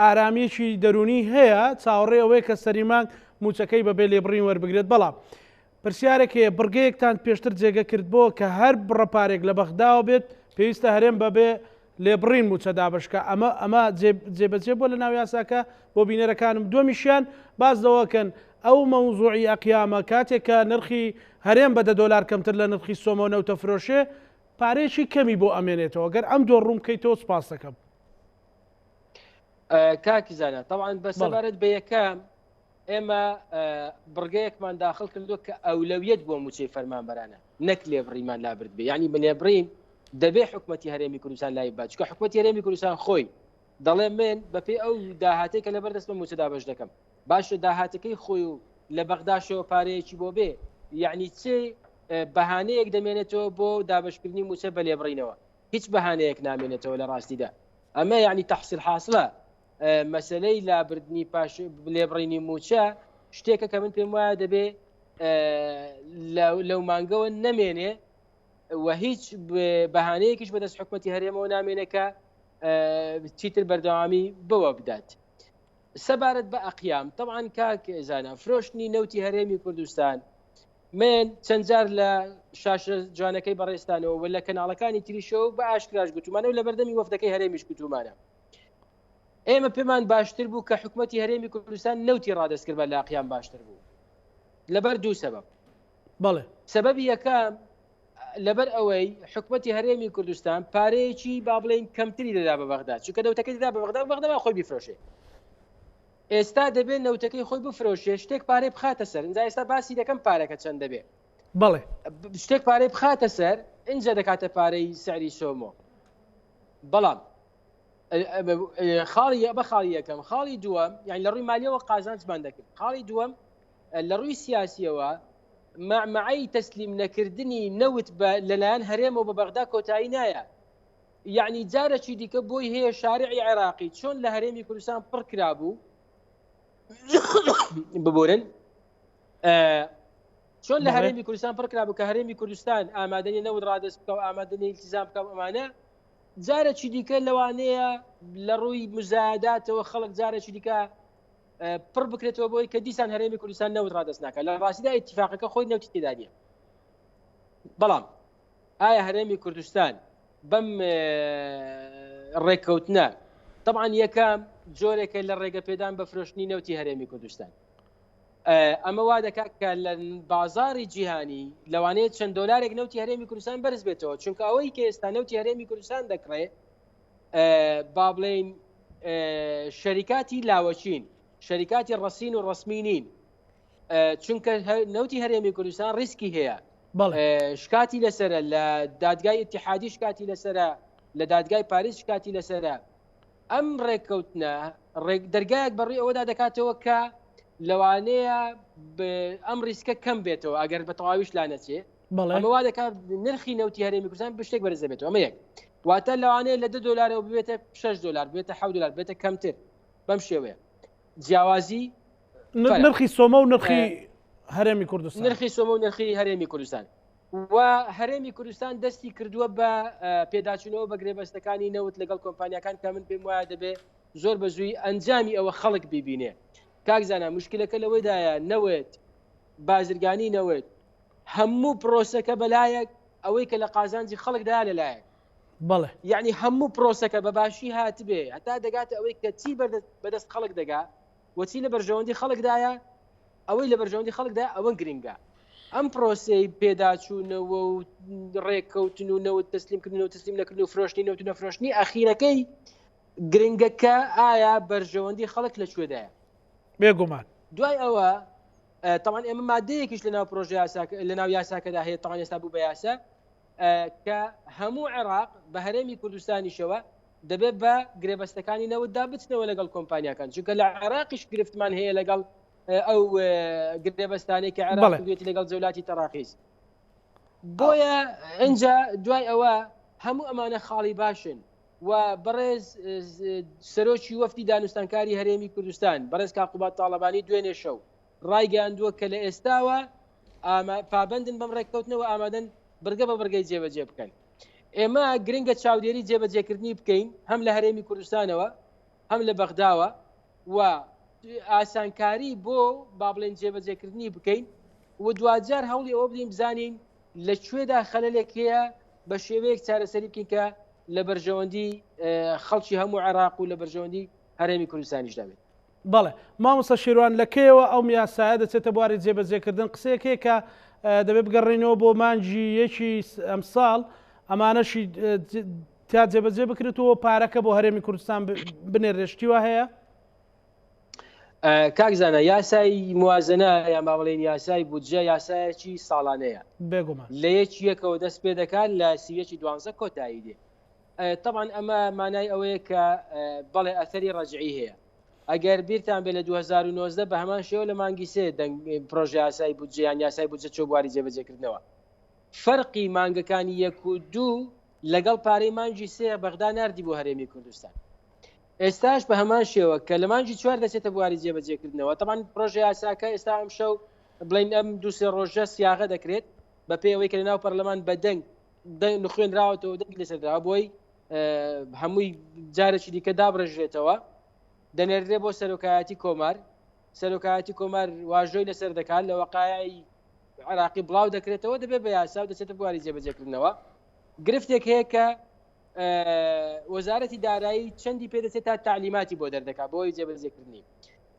ئارامیەکی دەرونی هەیە چاوەڕێ ئەوەیە کە سەری مانگ موچەکەی بەبێ لێبڕین وەربگرێت بەڵام پرسیارێک هەیە بڕگەیەکتان پێشتر جێگە کرد بۆ کە هەر بڕە پارێک لە بەغداوە بێت پێویستە هەرێم بەبێ لێبڕین مووچە دابەش کا ئەمە ئەمە جێبەجێ بووە لە ناو یاساکە بۆ بینەرەکانم دووەمیشیان باس لەوە کەن ئەو مەوزوعی ئەقیامە کاتێک کە نرخی هەرێم بە دە دۆلار کەمتر لە نرخی سۆمۆ نەوتە فرۆشێ پارەیەکی کەمی بۆ ئەمێنێتەوە گەر ئەم دووە ڕوون بکەیتەوە سوپاس دەکەم. کاک زانا تەبعەن بە سەبارەت بە یەکەم ئێمە بڕگەیەکمان داخل کردووە کە ئەولەویەت بۆ موچەی فەرمانبەرانە نەک لێبڕیمان لابرد بێ یعنی بە لێبڕین دەبێ حکومەتی هەرێمی کوردستان لای بات چونکە حکومەتی هەرێمی کوردستان خۆی دەڵێ من بەپێی ئەو داهاتەی کە لەبەر دەستمە موچە دابەش دەکەم باشە داهاتەکەی خۆی و لە بەغداشەوە پارەیەکی بۆ بێ یعنی چ بەهانەیەک دەمێنێتەوە بۆ دابشکردنی موچە بە لێبڕینەوە هیچ بەهانەیەک نامێنێتەوە لە ڕاستیدا ئەمە یعنی تحصیل حاصلە مەسەلەی لابردنی پاش لێبڕینی مووچە شتێکە کە من پێم وایە دەبێ لەو مانگەوە نەمێنێ و هیچ بەهانەیەکیش بەدەست حکومەتی هەرێمەوە نامێنێ کە چیتر بەردەوامی بەوە بدات. سەبارەت بە ئەقیام طبعاان کاک زانە فرۆشتنی نەوتی هەرێمی کوردستان من چەند جار لە شاشە جوانەکەی بەڕێستانەوە و لە کەناڵەکانی تریشەوە بە ئاشکراش گوتومانە و لە بەردەمی وەفدەکەی هەرێمیش گوتومانە ئێمە پێمان باشتر بوو کە حکومەتی هەرێمی کوردستان نەوتی ڕادەست کردبا لە ئەقیام باشتر بوو لەبەر دوو سەبەب. بەڵێ. سەبەبی یەکەم لەبەر ئەوەی حکومەتی هەرێمی کوردستان پارەیەکی با بڵێین کەمتری دەدا بە بەغدا چونکە نەوتەکەی دەدا بە بەغدا و بەغدا با خۆی بیفرۆشێ ئێستا دەبێت نەوتەکەی خۆی بفرۆشێ شتێک پارەی بخاتە سەر ئینجا ئێستا باسی دەکەم پارەکە چەند دەبێ بەڵێ شتێک پارەی بخاتە سەر ئینجا دەکاتە پارەی سعری سۆمۆ بەڵام خاڵی بە خاڵی یەکەم خاڵی دووەم یان لە ڕووی مالیەوە قازانجمان دەکرد خاڵی دووەم لە ڕووی سیاسیەوە مەعمەعی تەسلیم نەکردنی نەوت بە لەلایەن هەرێمەوە بە بەغدا کۆتایی نایە یعنی جارەکی دیکە بۆی هەیە شارعی عێراقی چۆن لە هەرێمی کوردستان پڕ کرابوو ببورن چۆن لە هەرێمی کوردستان پڕ کرابوو کە هەرێمی کوردستان ئامادەنی نەوت ڕادەست بکە و ئامادەنی التزام بکە و ئەمانە جارێکی دیکە لەوانەیە لە ڕووی مزایداتەوە خەڵک جارێکی دیکە پڕ بکرێتەوە بۆی کە دیسان هەرێمی کوردستان نەوت ڕادەست ناکات لە ڕاستیدا ئیتفاقەکە خۆی نەوتی تێدا نییە بەڵام ئایا هەرێمی کوردستان بەم ڕێککەوتنە طبعا یەکەم جۆرێکە لە ڕێگە پێدان بە فرۆشتنی نەوتی هەرێمی کوردستان ئەمە وا دەکات کە لە بازاری جیهانی لەوانەیە چەند دۆلارێک نەوتی هەرێمی کوردستان بەرز بێتەوە چونکە ئەوەی کە ئێستا نەوتی هەرێمی کوردستان دەکڕێ با بڵێین شەریکاتی لاوەچین شەریکاتی ڕەسین و ڕسمی نین چونکە نەوتی هەرێمی کوردستان ڕیسکی هەیە شکاتی لەسرە لە دادگای اتحادی شکاتی لەسرە لە دادگای پاریس شکاتی لەسرە ئەم ڕێککەوتنە ڕێک دەرگایەک بەڕووی ئەوەدا دەکاتەوە کە لەوانەیە ئەم ڕیسکە کەم بێتەوە ئەگەر بە تەواویش لا نەچێ ئەمە وا دەکات نرخی نەوتی هەرێمی کوردستان بشتێک بەرز دەبێتەوە ئەمە یەک واتە لەوانەیە لە 10 دلارەوە ببێتە 6 دلار بێتە 7 دلار بێتە کەمتر بەم شێوەیە جیاوازی نرخی سۆمە و نرخی هەرێمی کوردستان نرخی سۆمە و نرخی هەرێمی کوردستان. و هەرێمی کوردستان دەستی کردووە بە پێداچوونەوە بە گرێبەستەکانی نەوت لەگەڵ کۆمپانیاکان کە من پێم وایە دەبێ زۆر بە زووی ئەنجامی ئەوە خەڵک ببینێ. کاک زانا مشکلەکە لەوەدایە نەوت بازرگانی نەوت هەموو پرۆسەکە بەلایەک ئەوەی کە لە قازانجی خەڵکدا لەلایەک بەڵێ. یعنی هەموو پرۆسەکە بە باشی هاتبێ هەتا دەگاتە ئەوەی کە چی بەدەست خەڵک دەگا و چی لە بەرژەوەندی خەڵکدایە ئەوەی لە بەرژەوەندی خەڵکدا ئەوە گرنگە ئەم پرۆسەی پێداچوونەوە و ڕێککەوتن و نەوت تەسلیمکردن و تەسلیم نەکردن و فرۆشتنی نەوت و نەفرۆشتنی ئەخیرەکەی گرنگە کە ئایا بەرژەوەندی خەڵک لە کوێدایە بێگومان دوای ئەوە تاوان ئێمە مادەیەکیش لە ناو پرۆژه لە ناو یاساکەدا هەیە تاوان ئێستا بوو بە یاسا کە هەموو عێراق بە هەرێمی کوردستانیشەوە دەبێت بە گرێبەستەکانی نەوتدا بچنەوە لەگەڵ کۆمپانیاکان چونکە لە عێراقیش گرفتمان هەیە لەگەڵ ئەو گرێبەستانەی کە عێراق کردوێتی لەگەڵ جەولاتی تەراخیز بۆیە ئینجا دوای ئەوە هەموو ئەمانە خاڵی باشن و بەڕێز سەرۆکی وەفدی دانوستانکاری هەرێمی کوردستان بەڕێز کاقوبات تاڵەبانی دوێنێ شەو ڕایگەیاندووە کە لە ئێستاوە پابندن بەم ڕێککەوتنەوە ئامادەن بڕگە بە بڕگەی جێبەجێ بکەن. ئێمە گرنگە چاودێری جێبەجێکردنی بکەین هەم لە هەرێمی کوردستانەوە هەم لە بەغداوە و ئاسانکاری بۆ با بڵێن جێبەجێکردنی بکەین و دواجار هەوڵی ئەوە بدەین بزانین لە کوێدا خەلەلێک هەیە بە شێوەیەک چارەسەری بکەین کە لە بەرژەوەندی خەڵکی هەموو عێراق و لە بەرژەوەندی هەرێمی کوردستانیشدا بێت. بەڵێ مامۆستا شێروان لە کەیەوە ئەوم یاسایە دەچێتە بواری جێبەجێکردن قسەیەک هەیە کە دەبێت بگەڕێینەوە بۆ مانگی یەکی ئەمساڵ ئەمانەشی تا جێبەجێ بکرێتەوە پارەکە بۆ هەرێمی کوردستان بنێرێت شتی وا هەیە؟ کاک زانا یاسای موازنە یان با بڵێین یاسای بودجە یاسایەکی ساڵانەیە بێگومان لە یەکی یەکەوە دەست پێ دەکات لە سیەکی دوانزە کۆتایی دێ تەبعەن ئەمە مانای ئەوەیە کە بەڵێ ئەثەری ڕەجعی هەیە ئەگەر بیرتان بێ لە 2019 بە هەمان شێوە لە مانگی سێ دەنگ پرۆژە یاسای بودجە یان یاسای بودجە چۆ بواری جێبەجێکردنەوە فەرقی مانگەکانی یەک و دوو لەگەڵ پارەی مانگی سێ بەغدا ناردی بۆ هەرێمی کوردستان ئێستاش بە هەمان شێوە کە لە مانگی چوار دەچێتە بواری جێبەجێکردنەوە تەبعەن پرۆژە یاساکە ئێستا ئەم شەو بڵین ئەم دوو سێ ڕۆژە سیاغە دەکرێت بە پێی ئەوەی کە لەناو پەرلەمان بە دەنگ نخوێنراوەتەوە دەنگی لەسەر دراوە بۆی هەمووی جارێکی دیکە دابڕێژرێتەوە دەنێردرێ بۆ سەرۆکایەتی کۆمار سەرۆکایەتی کۆمار واژۆی لەسەر دەکات لە وەقایعی عراقی بڵاو دەکرێتەوە دەبێت بە یاسا و دەچێتە بواری جێبەجێکردنەوە گرفتێک هەیە کە وەزارەتی دارایی چەندی پێدەچێت تا تعلیماتی بۆ دەردەکات بۆی جێبەجێکردنی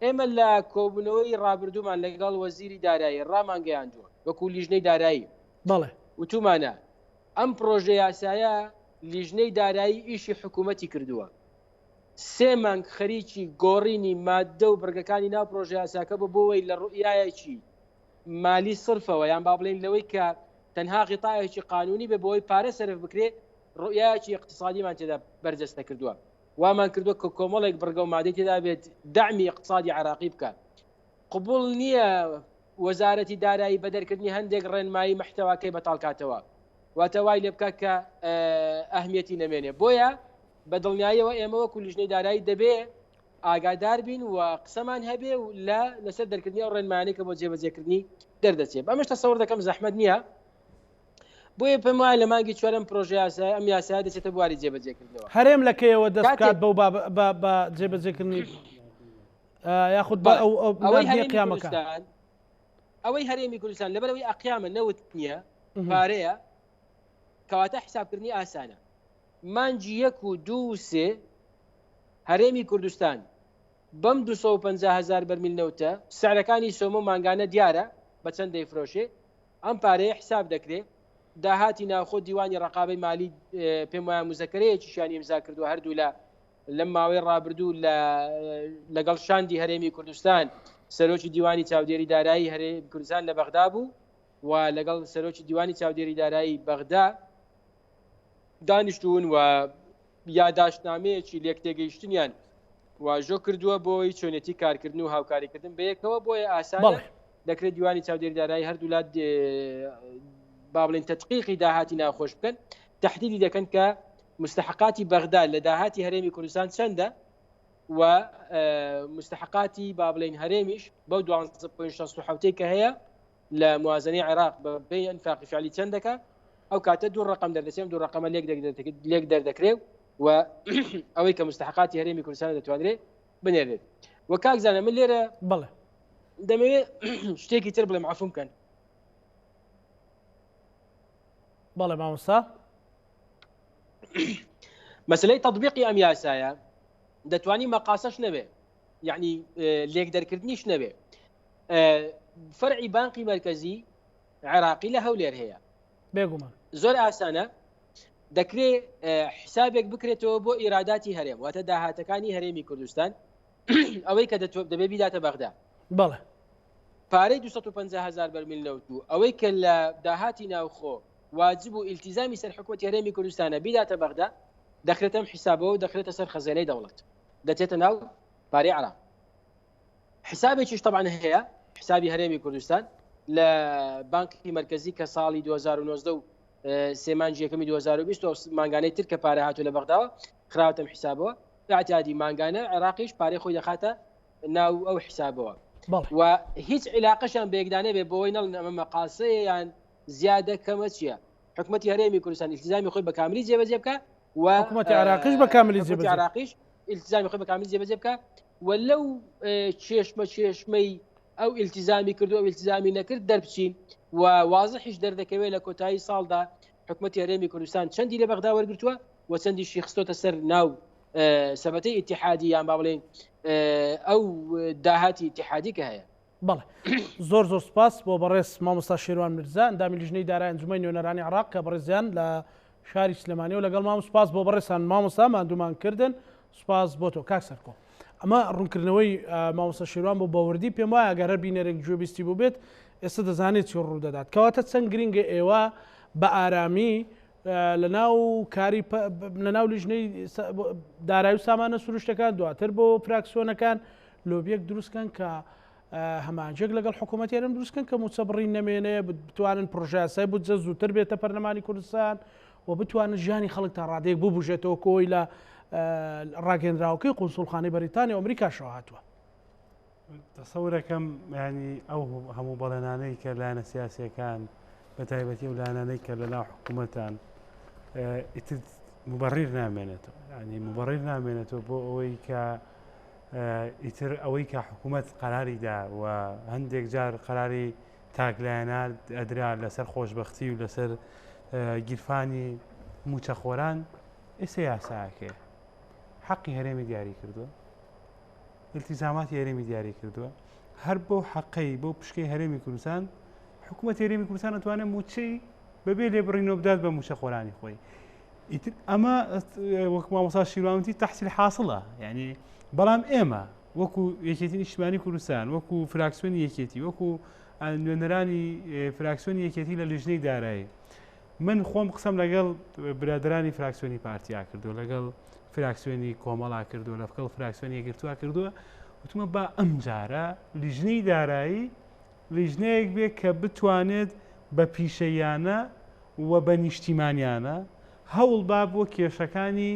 ئێمە لە کۆبوونەوەی ڕابردوومان لەگەڵ وەزیری دارایی ڕامانگەیاندووە وەکو لیژنەی دارایی بەڵێ. وتومانە ئەم پڕۆژە یاسایە لیژنەی دارایی ئیشی حکوومەتی کردووە، سێ مانگ خەریکی گۆڕینی ماددە و بڕگەکانی ناو پڕۆژە یاساکە بوو بۆوەی لە ڕوئیایەکی مالی سرفەوە یان با بڵێین لەوەی کە تەنها غیتایەکی قانونی بێ بۆی پارە سەرف بکرێ ڕوئیایەکی ئیقتسادیمان تێدا بەرجەستە کردووە وامان کردووە کە کۆمەڵێک بڕگە و مادەی تێدا بێت دەعمی ئیقتسادی عێراقی بکات قبوڵ نییە وەزارەتی دارایی بە دەرکردنی هەندێک ڕێنمایی مەحتەواکەی بەتاڵ کاتەوە واتە وای لێ بکات کە ئەهمیەتی نەمێنێ بۆیە بە دڵنیاییەوە ئێمە وەکو لیژنەی دارایی دەبێ ئاگادار بین و قسەمان هەبێ و لە لەسەر دەرکردنی ئەو ڕێنمایانەی کە بۆ جێبەجێکردنی دەردەچێت بەمەش تەسەور دەکەم زەحمەت نییە بۆیە پێم وایە لە مانگی چوارەم پرۆژە یاسای ئەم یاسایە دەچێتە بواری جێبەجێکردنەوە هەرێم لە کەیەوە دەست بکات بەو بە جێبەجێکردنی یاخود بە ئەو ئەوەی هەرێمی کوردستان ئەوەی هەرێمی کوردستان لەبەرەوەی ئەقیامە نەوت نییە پارەیە کەواتە حسابکردنی ئاسانە مانگی یەک و دوو و سێ هەرێمی کوردستان بەم 250 هزار بەرمیل نەوتە سعرەکانی سۆمۆ مانگانە دیارە بە چەند دەیفرۆشێ ئەم پارەیە حساب دەکرێ داهاتی ناوخۆ دیوانی ڕقابەی مالی پێم وایە مزەکەرەیەکیشیان ئیمزا کردووە هەردوو لە لەم ماوەی ڕابردوو لە لەگەڵ شاندی هەرێمی کوردستان سەرۆکی دیوانی چاودێری دارایی هەرێمی کوردستان لە بەغدا بوو و لەگەڵ سەرۆکی دیوانی چاودێری دارایی بەغدا دانیشتوون و یاداشتنامەیەکی لێکتێگەیشتنیان واژۆ کردووە بۆی چۆنێتی کارکردن و هاوکاریکردن بەیەکەوە بۆیە ئاسانە دەکرێت دیوانی چاودێری دارایی هەردوولا با بڵێن تەدقیقی داهاتی ناخۆش بکەن تهدیدی دەکەن کە مستحقاتی بەغدا لە داهاتی هەرێمی کوردستان چەندە و مستحقاتی با بڵێین هەرێمیش بەو 12.67 کە هەیە. لە موازنەی عێراق بە پێی ئەنفاقی فعلی چەند دەکا ئەو کاتە دوو ڕقم دەردەچێم دوو ڕقەمە لێک لێک دەردەکرێ و ئەوەی کە مستحقاتی هەرێمی کوردستان دەتوانرێت بنێرێت و کاک زانە من لێرە بەڵێ دەمەوێت شتێکی تر بڵێم عفوم کەن بەڵێ مامۆستا مەسلەی تطبیقی ئەم یاسایە دەتوانی مەقاسەش نەبێ یعنی لێک دەرکردنیش نەبێ فەرعی بانقی مەرکەزی عێراقی لە هەولێر هەیە بێگومان زۆر ئاسانە دەکرێ حسابێک بکرێتەوە بۆ ئیراداتی هەرێم واتە داهاتەکانی هەرێمی کوردستان ئەوەی کە دەبێ بیداتە بەغدا بەڵێ پارەی 250 هزار بەرمیل نەوت و ئەوەی کە لە داهاتی ناوخۆ واجب و ئیلتیزامی سەر حکوومەتی هەرێمی کوردستانە بیداتە بەغدا دەخرێتەم حیسابەوە و دەخرێتە سەر خەزێنەی دەوڵەت دەچێتە ناو پارەی عراق حسابێکیش طبعا هەیە حسابی هەرێمی کوردستان لە بانکی مرکزی کە ساڵی 2019 و سێ مانگی یەکەمی 2020 و مانگانەی تر کە پارە هاتوو لە بەغداوە خراوەتەم حیسابەوە اعتیادی مانگانە عێراقیش پارەی خۆی دەخاتە ناو ئەو حیسابەوە و هیچ عیلاقەشان بەیەکدانە بێ بۆی نەڵن ئەمە مەقاسەیە یان زیادە کەمە چییە حکومەتی هەرێمی کوردستان التزامی خۆی بە کاملی جێبەجێ بکە و حکومەتی عراقیش بە کاملی جێبەجێ عراقیش التزامی خۆی بە کاملی جێبەجێ بکە و لەو چێشمە چێشمەی ئەو التزامی کردو ئەو التزامی نەکرد دەربچین و وازحیش دەردەکەوێت لە کۆتایی ساڵدا حکومەتی هەرێمی کوردستان چەندی لە بەغدا وەرگتووە و چەندیشی خستۆتە سەر ناو سەبەتەی ئیتیحادی یان با بڵێین ئەو داهاتی ئیتیحادی کە هەیە. بەڵێ زۆر زۆر سپاس بۆ بەڕێز مامۆستا شێروان میرزا ئەندامی لیژنەی دارای ئەنجومەنی نوێنەرانی عێراق کە بەڕێزیان لە شاری سلێمانیەوە لەگەڵ سپاس بۆ بەڕێزان مامۆستا ماندوومان کردن سپاس بۆ تۆ کاک سەرکۆ ئەمە ڕوونکردنەوەی مامۆستا شێروان بۆ بەوردی پێم وایە گەر هەر بینەرێک گوێبیستی بوو بێت ئێستا دەزانێت چی ڕوو دەدات کەواتە چەند گرنگە ئێوە بە ئارامی لەناو کاری لەناو لیژنەی دارایی و سامانە سروشتەکان دواتر بۆ فراکسیۆنەکان لۆبیەک دروستکەن کە هەمانجێک لەگەڵ حکوومەت هەرێم دروستکەن کە موچە بڕی نەمێنێ بتوانن پرۆژاسای بودجە زووتر بێتە پەرلەمانی کوردستان و بتوانن ژیانی خەڵک تا ڕادەیەک ببوژێتەوە کۆی لە ڕاگەندراوەکەی قونسوڵخانەی بەریتانیا و ئەمریکاشەوە هاتووە. تەسەورەکەم ینی ئەو هەموو بەڵێنانەی کە لایەنە سیاسیەکان بە تایبەتی و لایەنانەی کە لەناو حکوومەتان ئیتر مبەڕیر نامێنێتەوە ینی مبەڕیر نامێنێتەوە بۆ ئەوەی کە ئیتر ئەوەی کە حکوومەت قەراری دا و هەندێک جار قەراری تاکلایەنە ئەدرا لەسەر خۆشببختی و لەسەر گیرفانی موچەخۆران ئێستا یاساکەیە حەقی هەرێمی دیاری کردووە ئیلتیزاماتی هەرێمی دیاری کردووە هەر بەو حەقەی بەو پشکەی هەرێمی کوردستان حکوومەت هەرێمی کوردستان ئەتوانێت مووچەی بەبێ لێبڕینەوە بدات بە مووچەخۆرانی خۆی ئیتر ئەمە وەک مامۆسا شیروانوتی تەحسیل حاصلە یعنی بەڵام ئێمە وەکو یەکێتی نیشتمانی کوردستان وەکو فراکسیۆنی یەکێتی وەکو نوێنەرانی فراکسیۆنی یەکێتی لە لیژنەی دارایی من خۆم قسەم لەگەڵ برادرانی فراکسیۆنی پارتیا کردو لەگەڵ فراکسیۆنی کۆمەڵا کردو لەگەڵ فراکسیۆنی یەکگرتووە کردووە وتمە با ئەم جارە لیژنەی دارایی لیژنەیەک بێ کە بتوانێت بە پیشەیانە و بە نیشتیمانیانە هەوڵ با بۆ کێشەکانی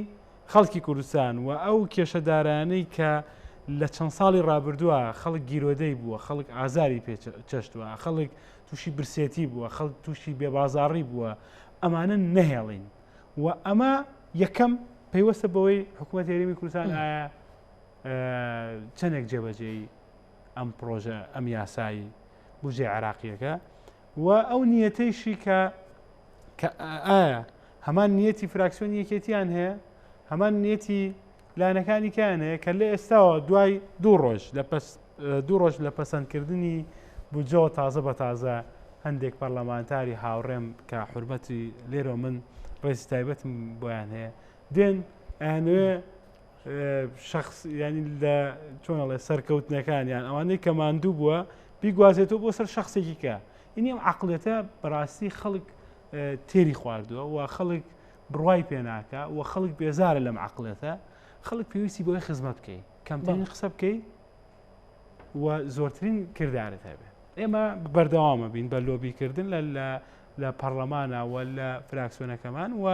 خەڵکی کوردستان و ئەو کێشە دارایانەی کە لە چەند ساڵی ڕابردووە خەڵک گیرۆدەی بووە خەڵک ئازاری پێ چەشتووە خەڵک تووشی برسێتی بووە خەڵک تووشی بێبازاڕی بووە ئەمانە نەهێڵین و ئەمە یەکەم پەیوەستە بەوەی حکوومەت هەرێمی کوردستان ئایا چەندێک جێبەجێی ئەم پرۆژە ئەم یاسایی بودجەی عێراقیەکە و ئەو نیەتەیشی کە کە ئایا هەمان نیەتی فراکسیۆنی یەکێتیان هەیە هەمان نیەتی لایەنەکانی کیان هەیە کە لە ئێستاوە دوای دوو ڕۆژ لە پەس دوو ڕۆژ لە پەسەندکردنی بودجەوە تازە بە تازە هەندێک پەرلەمانتاری هاوڕێم کە حورمەتی لێرەوە من ڕێزی تایبەتم بۆیان هەیە دێن ئەیانەوێ شخص ینی لە چۆنەڵێ سەرکەوتنەکان یان ئەوانەی کە ماندوو بووە بیگوازێتەوە بۆ سەر شخصێکی کە اینی ئەم عقلێتە بەڕاستی خەڵک تێری خواردووە و خەڵک بڕوای پێ ناکا و خەڵک بێزارە لەم عەقڵێتە، خەڵک پێویستی بەوەی خزمەت بکەی، کەمترین قسە بکەی و زۆرترین کردارت هەبێ. ئێمە بەردەوامە بین بە لۆبیکردن لە لە لە پەرلەمانە و لە فراکسیۆنەکەمان و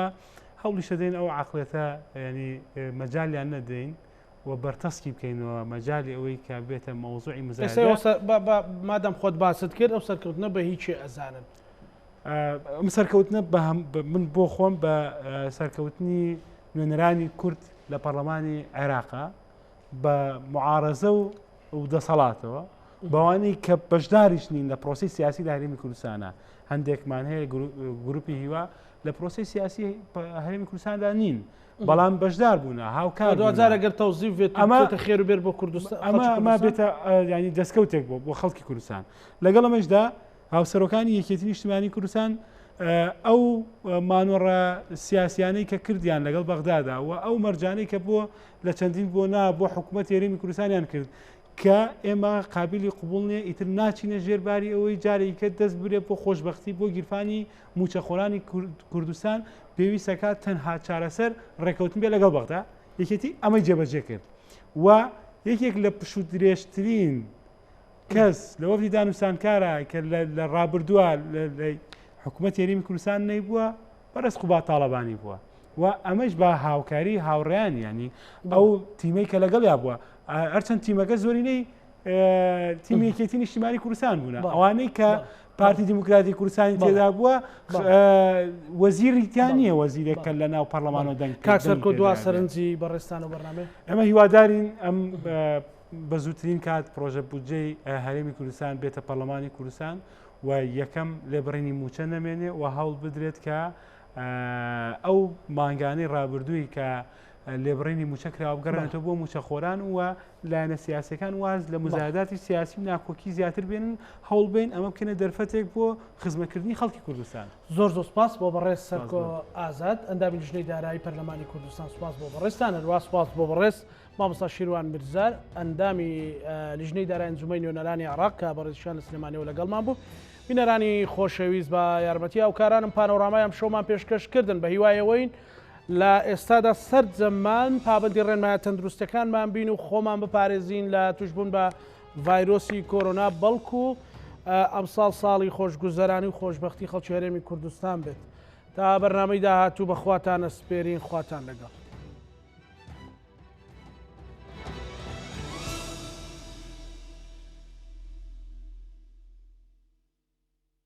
هەوڵیش دەدەین ئەو عەقڵێتە ینی مەجالیان نەدەین و. و بەرتەسکی بکەینەوە مەجالی ئەوەی کە بێتە مەوزوعی مزایدە. مادام خۆت باست کرد ئەو سەرکەوتنە بە هیچێ ئەزانن؟ ئەم سەرکەوتنە من بۆ خۆم بە سەرکەوتنی نوێنەرانی کورد لە پەرلەمانی عێراقا بە معارەزە و و دەسەڵاتەوە بەوانەی کە بەشداریش نین لە پرۆسی سیاسی لە هەرێمی کوردستانە هەندێکمان هەیە گروپی هیوا لە پرۆسی سیاسی هەرێمی کوردستاندا نین بەڵام بەشدار بوونە هاوکار دوجارە گەر تەوزیف بێت ئەمە خێر و بێر بۆ کوردستان ئەمە ئەمە بێتە ینی دەستکەوتێک بۆ بۆ خەڵکی کوردستان لەگەڵ ئەمەشدا هاوسەرۆکانی یەکێتی نیشتمانی کوردستان ئەو مانۆڕە سیاسیانەی کە کردیان لەگەڵ بەغدادا و ئەو مەرجانەی کە بۆ لە چەندین بۆ نا بۆ حکوومەت هەرێمی کوردستانیان کرد کە ئێمە قابلی قوبول نییە ئیتر ناچینە ژێرباری ئەوەی جارێکە دەست برێ بۆ خۆشببختی بۆ گیرفانی موچەخۆرانی کوردستان پێویستەکات تەنها چارەسەر ڕێکەوتن بێ لەگەڵ بەغدا یەکێتی ئەمەی جێبەجێ کرد و یەکێک لە پشوو درێژترین کەس لە وەفدی دانوستانکارە کە لە ڕابردووە لە حکوومەت هەرێمی کوردستان نەیبووە بەڕێز قوباد تاڵەبانی بووە و ئەمەش بە هاوکاری هاوڕێیان ینی ئەو تیمەی کە لەگەڵیا بووە هەرچەند تیمەکە زۆرینەی تیمی یەکێتی نیشتیمانی کوردستان بوونە ئەوانەی کە پارتی دیموکراتی کوردستانی تێدا بووە وەزیری تیا نییە وەزیرێک کە لە ناو پەرلەمانەوە دەنگ کاک سەرکۆ دوا سەرنجی بەڕێزتان و بەرنامەیە ئێمە هیوادارین ئەم بە زووترین کات پرۆژە بودجەی هەرێمی کوردستان بێتە پەرلەمانی کوردستان و یەکەم لێبڕینی مووچە نەمێنێ و هەوڵ بدرێت کە ئەو مانگانەی ڕابردووی کە لێبڕینی مووچە کراوە بگەڕێنێتەوە بۆ مووچەخۆران و لایەنە سیاسەکان واز لە مزایداتی سیاسی و ناکۆکی زیاتر بێنن هەوڵ بین ئەمە بکەنە دەرفەتێک بۆ خزمەتکردنی خەڵکی کوردستان. زۆر زۆر سپاس بۆ بەڕێز سەرکۆ ئازاد ئەندامی لیژنەی دارایی پەرلەمانی کوردستان سپاس بۆ بەڕێزتان هەروا سپاس بۆ بەڕێز مامۆستا شیروان میرزار ئەندامی لیژنەی دارای ئەنجومەی نوێنەرانی عێراق کە بەڕێزیشان لە سلێمانیەوە لەگەڵمان بوو. بینەرانی خۆشەویست بە یارمەتی هاوکارانم پانۆرامای ئەم شەومان پێشکەش کردن بە هیوای ئەوەین لە ئێستادا سەرجەممان پابەندی ڕێنمایە تەندروستەکانمان بین و خۆمان بپارێزین لە توشبوون بە ڤایرۆسی کۆرۆنا بەڵکو ئەمساڵ ساڵی خۆشگوزەرانی و خۆشببختی خەڵکی هەرێمی کوردستان بێت تا بەرنامەی داهاتوو بەخواتانە سپێرین خواتان لەگەڵ.